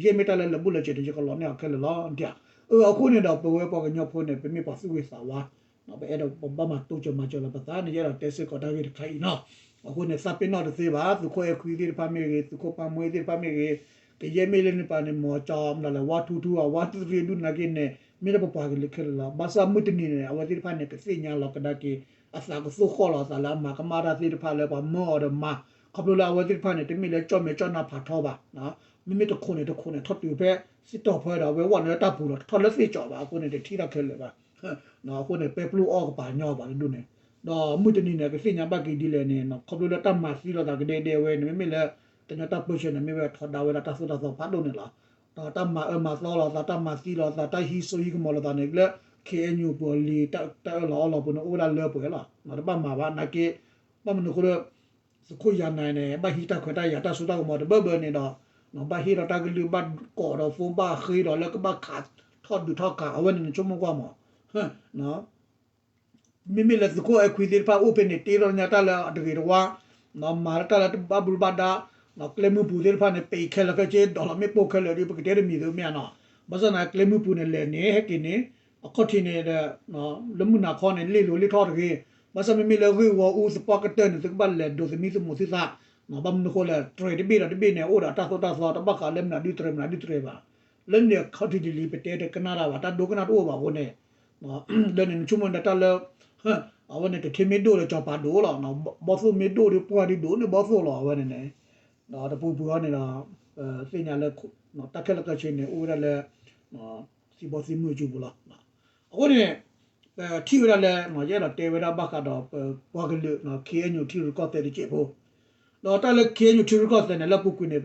ကယဲၢ်မ့ၢ်တၢ်လၢလၢာ်ဘူၣ်လၢာ်စၢၤန့ၣ် ယကလီၤန့ၢ်အီၤခဲလၢာ်လီၤ ဒ် အဃိန့ၣ်ဒီး ပဝဲပှၤကညီဖိန့ၣ် ပမ့ၢ်ပှၤသူၣ်ဂ့ၤသးဝါ ပအဲၣ်ဒိးပဘၣ်မၤတိစၢၤမၤစၢၤလီၤပသးန့ၣ် ယအဲၣ်ဒိးတဲစ့ၢ်ကီးတၢ်ဂ့ၢ်တခါအံၤနီၤ အဃိန့ၣ် သးပ့ၤနီၣ်တသ့ဘၣ် သုးခိၣ်အဲၣ်ခွံသ့ၣ်တဖၣ်မ့ၢ်ဂ့ၤ သုးခိၣ်ပၢ်မှဲသ့ၣ်တဖၣ်မ့ၢ်ဂ့ၤ ကယဲၢ်မ့ၢ်လၢန့ၣ်ပၤန့ၣ် မီၤကၠီမတၤလဲၣ် ဝါထူထူ အဝါထူထူဒူၣ်နာ်က့န့ၣ် မ့ၢ်လၢပပှၤကလုာ်ခဲလၢာ်လီၤ ဘၣ်ဆၣ်မုၢ်တနံၤန့ၣ် အဝဲသ့ၣ်တဖၣ်န့ၣ် ကသ့ၣ်ညါလီၤကဒါက့ၤ အသးကသိၣ်ဃီၣ်လီၤအသးလၢအမၤကမၣ်တၢ်သ့ၣ်တဖၣ်လၢပှၤမၢအီၤဒီးမၤ ခီဖျိလၢအဝဲသ့ၣ်တဖၣ်န့ၣ် တမ့ၢ်လၢကၠီၣ်မဲာ်ကၠီၣ်နါဖးထီဘၣ် မ့မ့ၢ်တခိးန့ၣ်တခိးန့ၣ် ထီၣ်တုၤဖဲ စံၣ်တီၢ်ဖဲဒီး အဝဲဝဲနုာ်လၢတၢ်ပူၤလီၤ ထီၣ်လၢသ့ၣ်ကၠီဘၣ် အဃိန့ၣ် တထံၣ်တၢ်ခဲလၢာ်ဘၣ် အဃိန့ၣ် ပဲပျိအီၣ်ကပၤညီဘၣ်တဒူၣ်န့ၣ် ဒီးမုၢ်တနံၤန့ၣ် ကသ့ၣ်ညါဘၣ်က့ၤဒ်လဲၣ်န့ၣ် ခီဖျိလၢတၢ်မၤသံလိာ်သးကဒဲကဒဲဝဲန့ၣ် မ့မ့ၢ်လၢ တညီတၢ်ပၢဆှၢန့ၣ် မ့ၢ်ဝဲထီဒါဝဲဒၣ်တၢ်သိၣ်တၢ်သီဖးဒိၣ်န့ၣ်လီၤ. ဒီးတၢ်မၤအၢမၤသီလိာ်သး တၢ်မၤသံလိာ်သး တၢ်ဟံးစိဟံးကမီၤလိာ်သးန့ၣ် လၢ ခ့ၣ်အဲၣ်ယူၣ် ပူၤလံ တၢ်အၢၣ်လီၤအီလီၤပူၤန့ၣ် အိၣ်ဝဲဒၣ်လၢပှဲၤလီၤ. တဘၣ်မၤဘၣ် နာ်က့ ဘၣ်မနုၤအဃိလၢ သုးခိၣ်ယၤနၤန့ၣ် ဘၣ်ဟံးတၢ်ခွဲးတၢ်ယာ်တၢ်စိတၢ်ကမီၤတဘၢဘၢန့ၣ်ဒီး ဘၣ်ဟ့ၣ်ဒီးတၢ်ကလုၢ်ဘၣ်ကိးဒီး phone ဘၣ်ဃ့ဒီးလၢကဘၣ်ခးထီၣ်ဒုးထီၣ်ခး အဝဲန့ၣ် နဆိကမိၣ်ကွၢ်မး မ့မ့ၢ်လၢသုးခိၣ်အဲၣ်ခွံသ့ၣ်တဖၣ်အိၣ်ဖဲန့ၣ် တ့ထီၣ်ညါတၢ်လၢအတဂ့ၤတဝါ, မၤတၢ်လၢတဘၣ်ဘျုးဘၣ်ဒါ, ကျဲမုၢ်ပူၤသ့ၣ်တဖၣ်န့ၣ် ပံးခဲလၢာ်ခဲဆ့ ဒီးလီၤမ့ၣ်ပိၢ်ခဲလၢာ်ဒီး ပကတဲတမံၤသ့ၣ်မ့ၢ်ဧါနီၤ. ဘၣ်ဆၣ်သနာ် ကျဲမုၢ်ပူၤန့ၣ် လဲၤန့ၣ် ဟဲက့ၤန့ၣ် အခီၣ်ထံးန့ၣ်ဒီး လၢမုၢ်နၤခီန့ၣ် လ့ၣ်လိၤလ့ၣ်ထီၣ်တဂ့ၤ. ဘၣ်ဆၣ်မ့မ့ၢ်လၢဂ့ၢ်ဝီအူသပှၢ်ကတၢၢ်န့ၣ် သုကဘၣ်လဲၤဒိးသမံသမိးသုသး, ဘၣ်မနုၤအဃိလဲၣ် တြဲၤတဘ့ၣ်ဒီးတဘ့ၣ်န့ၣ် အိၣ်ဒီးတၢ်သိၣ်တၢ်သီ တဘၣ်ဃးလၢမနုၤဒုတြဲၤ မနုၤဒုတြဲၤဘၣ်. လၢန့ၣ်အခီၣ်ထံးလံၤလံၤ ပတဲတကနၣ်တၢ်ဘၣ် တၢ်ဒိကနၣ်တအိၣ်ဘၣ်အဃိန့ၣ် လၢန့ၣ် နဆိကမိၣ်ဒီးတၢ်လၢ အဝဲန့ၣ် တထ့မ့ၢ်ဒိၣ်ဒီးစီၤပၤဒိၣ်လီၤ. ဘီၣ်သိၣ်မ့ၢ်ဒိၣ်ဒီးပှၢ်ဒ်ဒိၣ်န့ၣ်ဘီၣ်သိၣ်လီၤ အဝဲန့ၣ်န့ၣ်. ဒီးတပူၤပူၤအီၤန့ၣ်ဒီး သ့ၣ်ညါလၢ တၢ်ခဲလၢာ်ခဲဆ့န့ၣ် အိၣ်ဝဲဒၣ်လၢ သံဘီသံမုၢ်အစုပူၤလီၤ. အဃိန့ၣ် ပထံၣ်ဝဲဒၣ်လၢ ယအဲၣ်ဒိးတဲဝဲဒၣ်ဘၣ်ဃးဒီး ပပှၤကလုာ် ခ့ၣ်အဲၣ်ယူၣ် ထံရူၢ်ကီၢ်သဲးတစဲးဖိ ဒီးတၢ်လၢ ခ့ၣ်အဲၣ်ယူၣ် ထံရူၢ်ကီၢ်သဲးန့ၣ် လၢအပူၤကွံာ်န့ၣ်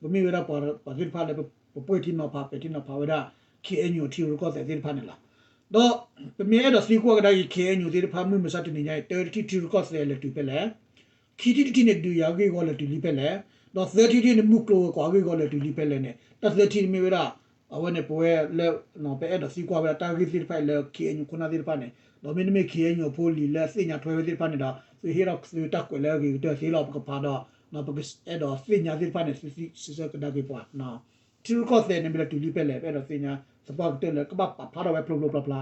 ပမ့ၢ်ဝဲဒၣ်ပှၤသ့ၣ်တဖၣ်လၢ ပပှဲၤထံနီၤဖး ပဲာ်ထံနီၤဖးဝဲဒၣ် ခ့ၣ်အဲၣ်ယူၣ် ထံရူၢ်ကီၢ်သဲးသ့ၣ်တဖၣ်န့ၣ်လီၤ. ဒီးပမ့ၢ်အဲၣ်ဒိးသံကွၢ်ကဒါက့ၤ ခ့ၣ်အဲၣ်ယူၣ် သ့ၣ်တဖၣ် မုၢ်မဆါတနံၤညါအံၤ တၢတထံၣ်ထံရူၢ်ကီၢ်သဲးလဲၤတုၤဖဲလဲၣ်, ခံထံၣ်တထံၣ်န့ၣ် ဒုးယၤဂ့ၢ်ဂီၤလဲၤတုၤလံဖဲလဲၣ်, ဒီးသၢထံၣ်တထံၣ်န့ၣ် မုၢ်ကျိၤဝဲၤကွာ်ဂ့ၢ်ဂီၤလဲၤတုၤလံဖဲလဲၣ်န့ၣ် တၢ်သၢထံၣ်န့ၣ်မ့ၢ်ဝဲဒၣ် အဝဲန့ၣ် ပဝဲလၢ ပအဲၣ်ဒိးသံကွၢ်ဝဲဒၣ်တၢ်ဂ့ၢ်သ့ၣ်တဖၣ်အံၤလၢ ခ့ၣ်အဲၣ်ယူၣ် ခိၣ်နၢ်သ့ၣ်တဖၣ်န့ၣ် ဒီးမ့တမ့ၢ် ခ့ၣ်အဲၣ်ယူၣ် အဖိလံၤလၢအသ့ၣ်ညါထွဲဝဲသ့ၣ်တဖၣ်န့ၣ်ဒီး သုဟ့ၣ်ထီၣ်သုတၢ်ကွဲးလၢအဂ့ၤကတၢၢ်သ့လီၤ ပကဖးဒီး ပကအဲၣ်ဒိးသ့ၣ်ညါသ့ၣ်တဖၣ်န့ၣ် သုစံးဆၢကဒါက့ၤပှၤ ထံရူၢ်ကီၢ်သဲးန့ၣ် မ့ၢ်လၢတုၤလံဖဲလဲၣ် ပအဲၣ်ဒိးသ့ၣ်ညါ သပှၢ်ကတၢၢ်လၢကဘၣ်ပာ်ဖျါထီၣ်ဝဲဖျိဖျိဖျါဖျါ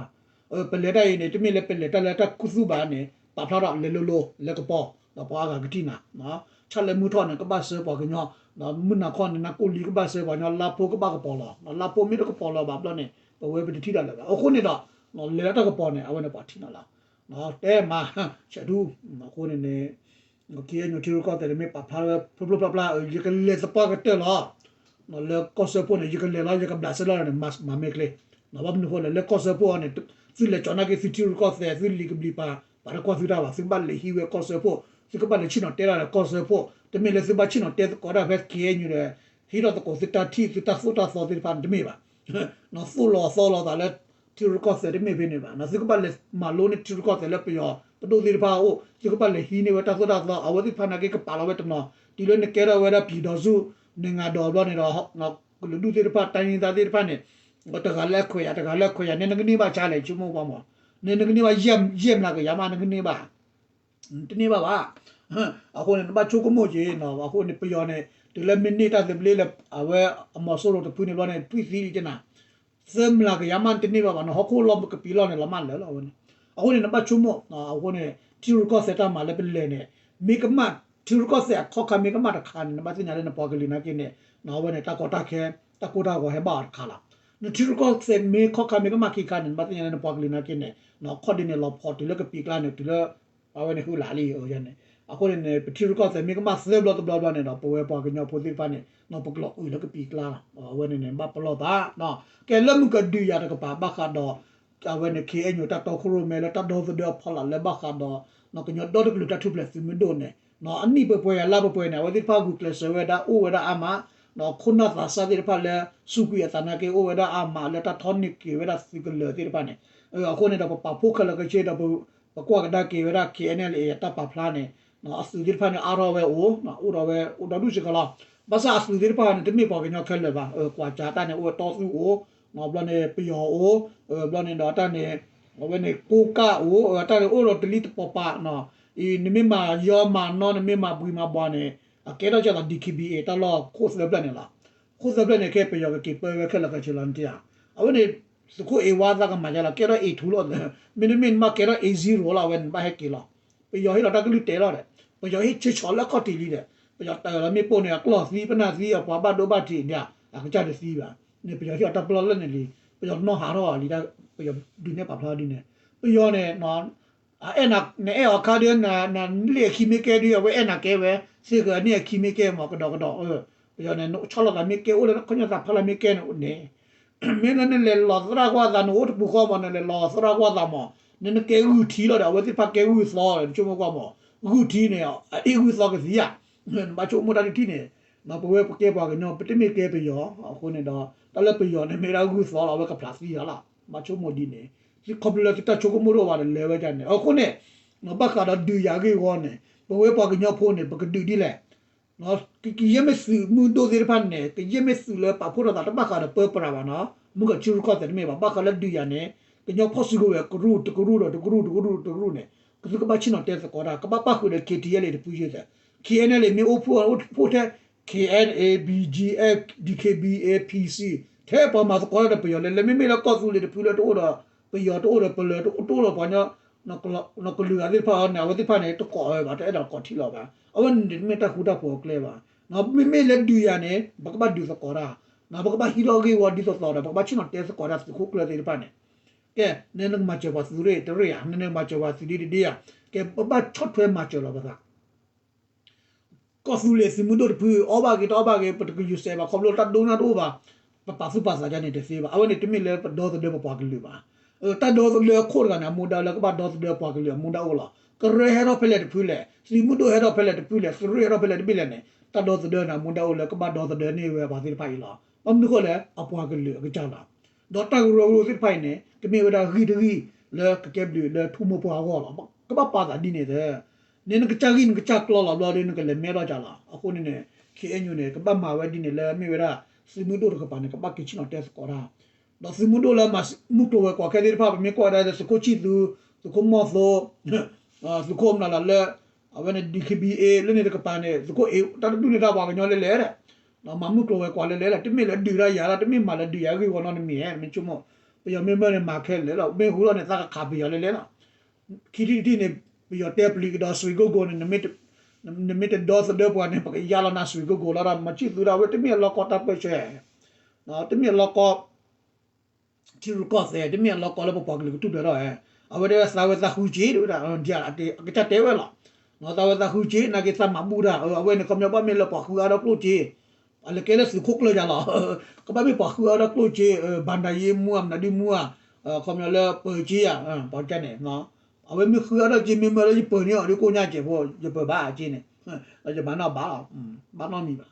ပလဲၤတၢ်အံၤန့ၣ် တမ့ၢ်လၢပလဲၤတၢ်လၢတၢ်ခူသူၣ်ဘၣ်န့ၣ် ပာ်ဖျါထီၣ်လဲၤလိၤလိၤ လဲၤကပီၤ ဒီးပှၤအါဂၤကထံၣ်နၤ ဆၣ်လၢမုၢ်ထီၣ်န့ၣ် ကဘၣ်ဆှၢပှၤကညီ ဒီးမုၢ်နၤခီန့ၣ် နၢ်ကိၣ်လံကဘၣ်ဆှၢပှၤကညီ လါဖိကဘၣ်ကပီၤလီၤ လါဖိမ့ၢ်တကပီၤလီၤဘၣ်ဘျီန့ၣ် ပဝဲပတထံၣ်တၢ်လၢၤဘၣ် အဃိန့ၣ်ဒီး လဲၤလၢတၢ်ကပီၤန့ၣ် အဝဲန့ၣ်ပှၤထံၣ်နၤလီၤ တဲမၤ ဆဲးထူ အဃိန့ၣ်န့ၣ် KNU ထံရူၢ်ကီၢ်သဲးန့ၣ် မ့ၢ်ပာ်ဖျါဝဲဖျိဖျိဖျါဖျါ ယကလဲၤသပှၢ်ကတၢၢ်လီၤ လၢကီၢ်စၢဖှိၣ်န့ၣ် ယကလဲၤလီၤ ယကဘျးစဲလီၤန့ၣ် မၤမ့ၢ်ကျဲ ဘၣ်မနုၤအဃိလဲၣ် လၢကီၢ်စၢဖှိၣ်အံၤန့ၣ် သုလဲၤကၠီနာ်က့သုထံရူၢ်ကီၢ်သဲး သုလံာ်ကဘျံးပၤ ပှၤတကွၢ်သုတၢ်ဘၣ် သုကဘၣ်လဲၤဟံးဝဲကီၢ်စၢဖှိၣ် သုကဘၣ်လဲၤဆ့ၣ်နီၤတဲတၢ်ဒီးကီၢ်စၢဖှိၣ် တမ့ၢ်လၢသုဘၣ်ဆ့ၣ်နီၤတဲသကိးတၢ်ဖဲ KNU ဒီး ဟ့ၣ်ထီၣ်သကိးသုတၢ်ထံၣ် သုတၢ်သိၣ်တၢ်သီသ့ၣ်တဖၣ်န့ၣ် တမ့ၢ်ဘၣ် သိၣ်လီၤသီလီၤသးလၢ ထံရူၢ်ကီၢ်သဲးတမ့ၢ်ဖဲန့ၣ်ဘၣ် သုကဘၣ်လဲၤမၤလိန့ၢ်ထံရူၢ်ကီၢ်သဲးလၢပယီၤပဒိၣ်သ့ၣ်တဖၣ်အအိၣ် သုကဘၣ်လဲၤဟံးန့ၢ်ဝဲတၢ်သိၣ်တၢ်သီ အဝဲသ့ၣ်တဖၣ်နာ်က့ကပာ်လီၤဝဲတနီၤ တုၤလၢနကဲထီၣ်ဝဲဒၣ် ပြည်ထောင်စု နိုင်ငံတော် ဘျီန့ၣ်ဒီး ကလုာ်ဒူၣ်သ့ၣ်တဖၣ် တိုင်းရင်းသား သ့ၣ်တဖၣ်န့ၣ် တဂၤလၢအခွဲးယာ် တဂၤလၢအခွဲးယာ် နဲနကန့ၢ်ဘၣ်ဆါလဲၣ် ဆိကမိၣ်ကွၢ်မး နဲနကန့ၢ်ဘၣ် ယဲၢ်မျးကယၤမး နကန့ၢ်ဘၣ် တန့ၢ်ဘၣ်ဘၣ် အဃိန့ၣ် နဘၣ်ဆိကမိၣ်က့ၤ အဃိန့ၣ် ပယီၤန့ၣ် တုၤလၢမ့ၢ်န့ၢ်တၢ်သဘျ့လၢ အဝဲအမီၤစိရိၤတဖုန့ၣ်ဘျီန့ၣ် ထွံၣ်သံလံတနၤ သၢမျးကယၤမး နတန့ၢ်ဘၣ်ဘၣ် နဟီၣ်ခိၣ်လီၢ်ကပံာ်လီၢ်န့ၣ် လီၤမးလၢာ်လီၤ အဝဲန့ၣ် အဃိန့ၣ် နဘၣ်ဆိကမိၣ် အဃိန့ၣ် ထံရူၢ်ကီၢ်သဲးတၢ်မၤလၢပလဲၤန့ၣ် မ့ၢ်ကမၣ် ထံရူၢ်ကီၢ်သဲးအခီၣ်ခါမ့ၢ်ကမၣ်တခါန့ၣ် နဘၣ်သ့ၣ်ညါလၢနပှၤကလုာ်နာ်က့န့ၣ် အဝဲန့ၣ် တၢ်ကီတၢ်ခဲ တၢ်ကိၢ်တၢ်ဂီၤဟဲဘၣ်အီၤတခါလီၤ နထံရူၢ်ကီၢ်သဲးမ့ၢ်ခီၣ်ခါမ့ၢ်ကမၣ်ခံခါန့ၣ် နဘၣ်သ့ၣ်ညါလၢနပှၤကလုာ်နာ်က့န့ၣ် ခီၣ်ဒ်န့ၣ် လီၤဖီးတုၤလၢကပံာ်ကျါန့ၣ် တုၤလၢ အဝဲန့ၣ်ဃုလါလံန့ၣ် အဃိန့ၣ်န့ၣ် ပထံရူၢ်ကီၢ်သဲးမ့ၢ်ကမၣ်သၢဘျီတဘျီဘျီန့ၣ်ဒီး ပဝဲပှၤကညီဖိသ့ၣ်တဖၣ်န့ၣ် ပကလီၤအုးလၢကပံာ်ကျါလီၤ အဝဲန့ၣ်န့ၣ် ဘၣ်ပလီၢ်သး ကဲလၢမုၢ်ကဒုးယၤတကပၤ ဘၣ်ဃးဒီး အဝဲန့ၣ် KNU တၢ်တီခိၣ်ရိၣ်မဲလၢတၢ်ဒီသဒၢအဖီလာ်လၢဘၣ်ဃးဒီး ကညီဒီတကလုာ်တၢ်ထူၣ်ဖျဲးသုးမုၢ်ဒိၣ်န့ၣ် အနံၣ်ပှဲၤပှဲၤယၤလါပှဲၤပှဲၤန့ၣ် အဝဲသ့ၣ်တဖၣ်ဂုာ်ကျဲးစၢးဝဲဒၣ်အိၣ်ဝဲဒၣ်အါမး ဒီးခိၣ်နၢ်သးစၢ်သ့ၣ်တဖၣ်လၢ စူးကွံာ်အသးနာ်က့ အိၣ်ဝဲဒၣ်အါမးလၢတၢ်ထီၣ်န့ၢ်က့ၤဝဲဒၣ်သုးကလၢၤသ့ၣ်တဖၣ်န့ၣ် အဃိန့ၣ်ဒီးပပာ်ဖှိၣ်ခဲလၢာ်ခဲဆ့ဒီး ပကွၢ်ကဒါက့ၤဝဲဒၣ် KNLA အတၢ်ပာ်ဖျါန့ၣ် အသုးသ့ၣ်တဖၣ်န့ၣ် အါထီၣ်ဝဲအိၣ် အိၣ်ဒီးဝဲအိၣ်ဒီဒူၣ်စ့ၢ်ကီးလီၤ ဘၣ်ဆၣ်အသုးသ့ၣ်တဖၣ်န့ၣ် တမ့ၢ်ပှၤကညီခဲလၢာ်ဘၣ် ကွၢ်ကၠါတၢ်န့ၣ် အိၣ်ဝဲတီသူအိၣ် ဘျီန့ၣ် ပယီၤအိၣ် ဘျီန့ၣ်ဒီးတၢ်န့ၣ် အဝဲန့ၣ် ကိးကၣ်အိၣ် တၢ်န့ၣ်အိၣ်ဒီးတလံတပီၤပၤ အံၤ နမ့ၢ်မၤယီမၤနီ နမ့ၢ်မၤဘှံးမၤဘှီန့ၣ် အကဲထီၣ်ကဲသိး DKBA တၢ်လီၢ်ခိၣ်သၢဖျၢၣ်န့ၣ်လီၤ ခိၣ်သၢဖျၢၣ်န့ၣ် ခဲပယီၤကက့ၤပၢဝဲခဲလၢာ်ခဲဆ့လီၤ နတယၤ အဝဲန့ၣ် သုးခိၣ်အ့ဝါသးကမၤယါလီၤ ကဲထီၣ် A two လီၤ မ့တမ့ၢ်နဘၣ်ကဲထီၣ် A zero လီၤ အဝဲန့ၣ်ဘၣ်ဟဲက့ၤလီၤ ပယီၤဟ့ၣ်လီၤတၢ်ကလုၢ်တဲလီၤဒီး ပယီၤဟ့ၣ်ဆၢဆီးလၢခီၣ်ထံးလံဒီး ပယီၤတၢ်လီၤမ့ၣ်ပိၢ်န့ၣ် အကျီၢ်သံ ပနၢ်သံ အပှၤဘၣ်ဒိဘၣ်ထံးန့ၣ် အကစၢ်တသံဘၣ် န့ၣ်ပယီၤဟ့ၣ်အီၤတၢ်ပလီၢ်လၢန့ၣ်လံ ပယီၤနီၢ်ဟးထီၣ်လံ ပယီၤဒုးနဲၣ်ပာ်ဖျါဒ်န့ၣ် ပယီၤန့ၣ် အဲၣ်နၤ နအဲၣ်အီၤခါဒီး နလ့ၣ်အခံမ့ၢ်ကဲဒီး အဝဲအဲၣ်နၤကဲဝဲ သ့ၣ်ကန့ၣ်အခံမ့ၢ်ကဲမး ကဒီးကဒီး ပယီၤန့ၣ် နဆီလီၤသးမ့ၢ်ကဲအိၣ်လၢခီၣ်ညါသးဖီလာ်မ့ၢ်ကဲန့ၣ်န့ၣ် မ့ၢ်လၢနလဲၤလီၤသရၣ်ကွၢ်သး နအိၣ်တပူၤဃီမး နလဲၤလီၤသရၣ်ကွၢ်သးမး နနကဲဂုၢ်ထံလီၤဒီး အဝဲသ့ၣ်တဖၣ်ကဲဂုၢ်သီလီၤ နဆိကမိၣ်ကွၢ်မး ဂုၢ်ထံန့ၣ် အအ့ၣ်ဂုၢ်သီကသံဧါ နဘၣ်ဆိကမိၣ်တၢ်တထံၣ်န့ၣ် ပဝဲပကဲပှၤကညီ ပတမ့ၢ်ကဲပယီၤ အဃိန့ၣ်ဒီး တၢ်လၢပယီၤန့ၣ်မ့ၢ်ဒၣ်ဂုၢ်သီလီၤ အဝဲကဖျးသံယၤလီၤ ဘၣ်ဆိကမိၣ်ဒ်န့ၣ် ခီဖျိလၢသုတၢ်ဆိကမိၣ်တအိၣ်ဘၣ်ဒီးလဲၤဝဲဒ်န့ၣ် အဃိန့ၣ် ဘၣ်ဃးဒီးဒုးယၤဂ့ၢ်ဝီန့ၣ် ပဝဲပှၤကညီဖိန့ၣ် ပကဒုးဒ်လဲၣ် ကယဲၢ်မ့ၢ်သုးမုၢ်ဒိၣ်သ့ၣ်တဖၣ်န့ၣ် ကယဲၢ်မ့ၢ်သုးလၢပာ်ဖှိၣ်ထီၣ်သးတဘၣ်ဃးဒီးပၢပြးဘၣ်နီၤ မုၢ်ကီၢ်ထံရူၢ်ကီၢ်သဲးတမ့ၢ်ဘၣ် ဘၣ်ဃးလၢဒုးယၤန့ၣ် ကညီဖီၣ်စုကဝဲၤကရူၢ်တကရူၢ်ဒီးတကရူၢ်တကရူၢ်တကရူၢ်န့ၣ် ကသုကဘၣ်ဆ့ၣ်နီၤတဲသကိးတၢ် ကဘၣ်ပၣ်ဃုာ်ဒီး KTLA တဖုယဲၢ်သဲး KNLA မ့ၢ်အိၣ်ဖှိၣ်အိၣ်ဖှိၣ်ထဲ KNA BGF DKBA PC ထဲပှၤမၤသကိးတၢ်ဒီးပယီၤလဲၣ် လၢမ့မ့ၢ်လၢကီၢ်သူလ့ၤတဖုလၢတအိၣ်ဒီး ပယီၤတအိၣ်ဒီးပလၢၤတအိၣ်ဒီးပှၤကညီ ကလုာ်ဂၤသ့ၣ်တဖၣ်အီၤန့ၣ် အဝဲသ့ၣ်တဖၣ်န့ၣ် တကိးဝဲဘၣ် တအဲၣ်ဒိးကိးထံလီၤဘၣ် အဝဲန့ၣ်တမ့ၢ်တၢ်ဃူတၢ်ဖိးအကျဲဘၣ် မ့မ့ၢ်လၢဒုးယၤန့ၣ် ပကဘၣ်ဒုးသကိးတၢ် ပကဘၣ်ဟံးထီၣ်ဂ့ၢ်ဝီဒ်သိးသိးဒီး ပကဘၣ်ဆ့ၣ်နီၤတဲသကိးတၢ်သုးခိၣ်ကျၢၢ်သ့ၣ်တဖၣ်န့ၣ် ကဲ နနကမၤစၢၤပှၤသုးရ့ၣ်တရ့ၣ်ဧါ နနကမၤစၢၤပှၤသုးဒ့တဒ့ဧါ ကဲ ပဘၣ်ဆီၣ်ထွဲမၤစၢၤလီၤပသး ကီၢ်သူလ့ၤသုးမုၢ်ဒိၣ်တဖု အီၣ်ဘၣ်ဂ့ၤတအီၣ်ဘၣ်ဂ့ၤ ပတကယူၤစဲးဘၣ် ခီဖျိတၢ်ဒိကနၣ်တအိၣ်ဘၣ် ပပာ်သူၣ်ပာ်သးဒ်န့ၣ်တသ့ဘၣ် အဝဲန့ၣ်တမ့ၢ်လၢပဒီသဒၢပပှၤကလုာ်ဘၣ် တၢ်ဒီသဒၢအခိၣ်တဂၤန့ၣ် အမူဒါလၢကဘၣ်ဒီသဒၢပှၤကလုာ်အမူဒါအိၣ်လီၤ ကရၢဟဲထီၣ်ဖဲလဲၣ်တဖုလဲၣ် သုးမုၢ်ဒိၣ်ဟဲထီၣ်ဖဲလဲၣ်တဖုလဲၣ် သုးရ့ၣ်ဟဲထီၣ်ဖဲလဲၣ်တဘ့ၣ်လဲၣ်န့ၣ် တၢ်ဒီသဒၢန့ၣ် အမူဒါအိၣ်လၢကဘၣ်ဒီသဒၢန့ၢ်ဝဲပှၤသ့ၣ်တဖၣ်အံၤလီၤ ဘၣ်မနုၤဃိလဲၣ် အပှၤကလုာ်အကစၢ်လီၤ ဒီးတၢ်ကရၢကရိသ့ၣ်တဖၣ်အံၤန့ၣ် ကမ့ၢ်ဝဲဒၣ်ဂံၢ်တဂံၢ်လၢကကဲဘျုးလၢထူမိၢ်ပှၢ်အဂီၢ်လီၤ ကဘၣ်ပာ်သးဒ်န့ၣ်သၢ န့ၣ်နကစၢ်ဂံၢ်နကစၢ်ကျီလီၤဘျီဒီး နကလဲၤမဲထီၣ်ကၢ်လီၤ အဃိန့ၣ်န့ၣ် KNU န့ၣ် ကဘၣ်မၤဝဲဒ်န့ၣ်လၢမ့ၢ်ဝဲဒၣ် သုးမုၢ်ဒိၣ်တကပၤန့ၣ် ကဘၣ်က့ၤဆ့ၣ်နီၤတဲသကိးတၢ် ဒီးသုးမုၢ်ဒိၣ်လၢမၤမုၢ်ကျိၤဝဲၤကွာ်ခဲသ့ၣ်တဖၣ် ပမ့ၢ်ကွၢ်ဝဲဒၣ်လၢသုးခိၣ်ဆံၣ်သူ သုးခိၣ်မီၢ်သိ သုးခိၣ်မနုၤလၢ အဝဲန့ၣ် DKBA လၢန့ၣ်တကပၤန့ၣ် သုးခိၣ်အ့ တၢ်တဒူၣ်န့ၢ်တၢ်ပှၤကညီလဲၣ်လဲၣ်ဒီး မၤမုၢ်ကျိၤဝဲၤကွာ်လဲၣ်လဲၣ်ဒီး တမ့ၢ်လၢဒုးတၢ်ယၤလီၤ တမ့ၢ်မၤလၢဒုးယၤဂ့ၢ်ဝီနီတမံၤ မ့ၢ်ဆိကမိၣ် ပယီၤမ့ၢ်မၢန့ၣ် မၤခဲလၢာ်လီၤ မ့ၢ်ဟူထီၣ်န့ၣ် သးကခးပယီၤလဲၣ်လဲၣ်လီၤ. ခံထံၣ်တထံၣ်န့ၣ် ပယီၤတဲပျံၤကဒီး စွံးကိၢ်ကိၢ်န့ၣ် နမ့ၢ်တဒီသဒၢပှၤန့ၣ် ပကယါလီၤနၤ စွံးကိၢ်ကိၢ်လီၤဒီး မၤဆံၣ်သူဒၣ်ဝဲ တမ့ၢ်အလီၢ်ကီတၢ်ပၢၢ်ဆၢ တမ့ၢ်အလီၢ်ကီ ထံရူၢ်ကီၢ်သဲး တမ့ၢ်အလီၢ်ကီလၢပပှၤကလုာ်ကထူၣ်ဖျဲးထီၣ်ဧါ. အဝဲတဲသးဝဲသးဃုက့ၤ တဲဝဲဒၣ် အကစၢ်တဲဝဲလီၤ. သးဝဲသးဃုက့ၤ နာ်က့သးမၤဘူၣ်တၢ် အဝဲန့ၣ် ခီပညီဘၣ်မ့ၢ်လၢပှၤဃုအါထီၣ်ကျိၣ်စ့ အလဲၤကဲလၢသုးခိၣ်ကျၢၢ်ယၤလီၤ. ကဘၣ်မ့ၢ်ပှၤဃုအါထီၣ်ကျိၣ်စ့ ဘၣ်နၤယ့မူဧါ မနုၤဒုမူဧါ ခီပညီလၢပၢၤက့ၤဧါ ပှၤကန့ၣ် အဝဲမ့ၢ်ဃုအါထီၣ်က့ၤ မ့ၢ်မၢလၢယပၢၤန့ၢ်အီၤဒီး ကိၣ်ညါကဲးဖိ ယပၢၤဘၣ်အက့ၤန့ၣ် ဒီးယမၤနီၣ်ဘၣ်လီၤ ဘၣ်နီတမံၤဘၣ်.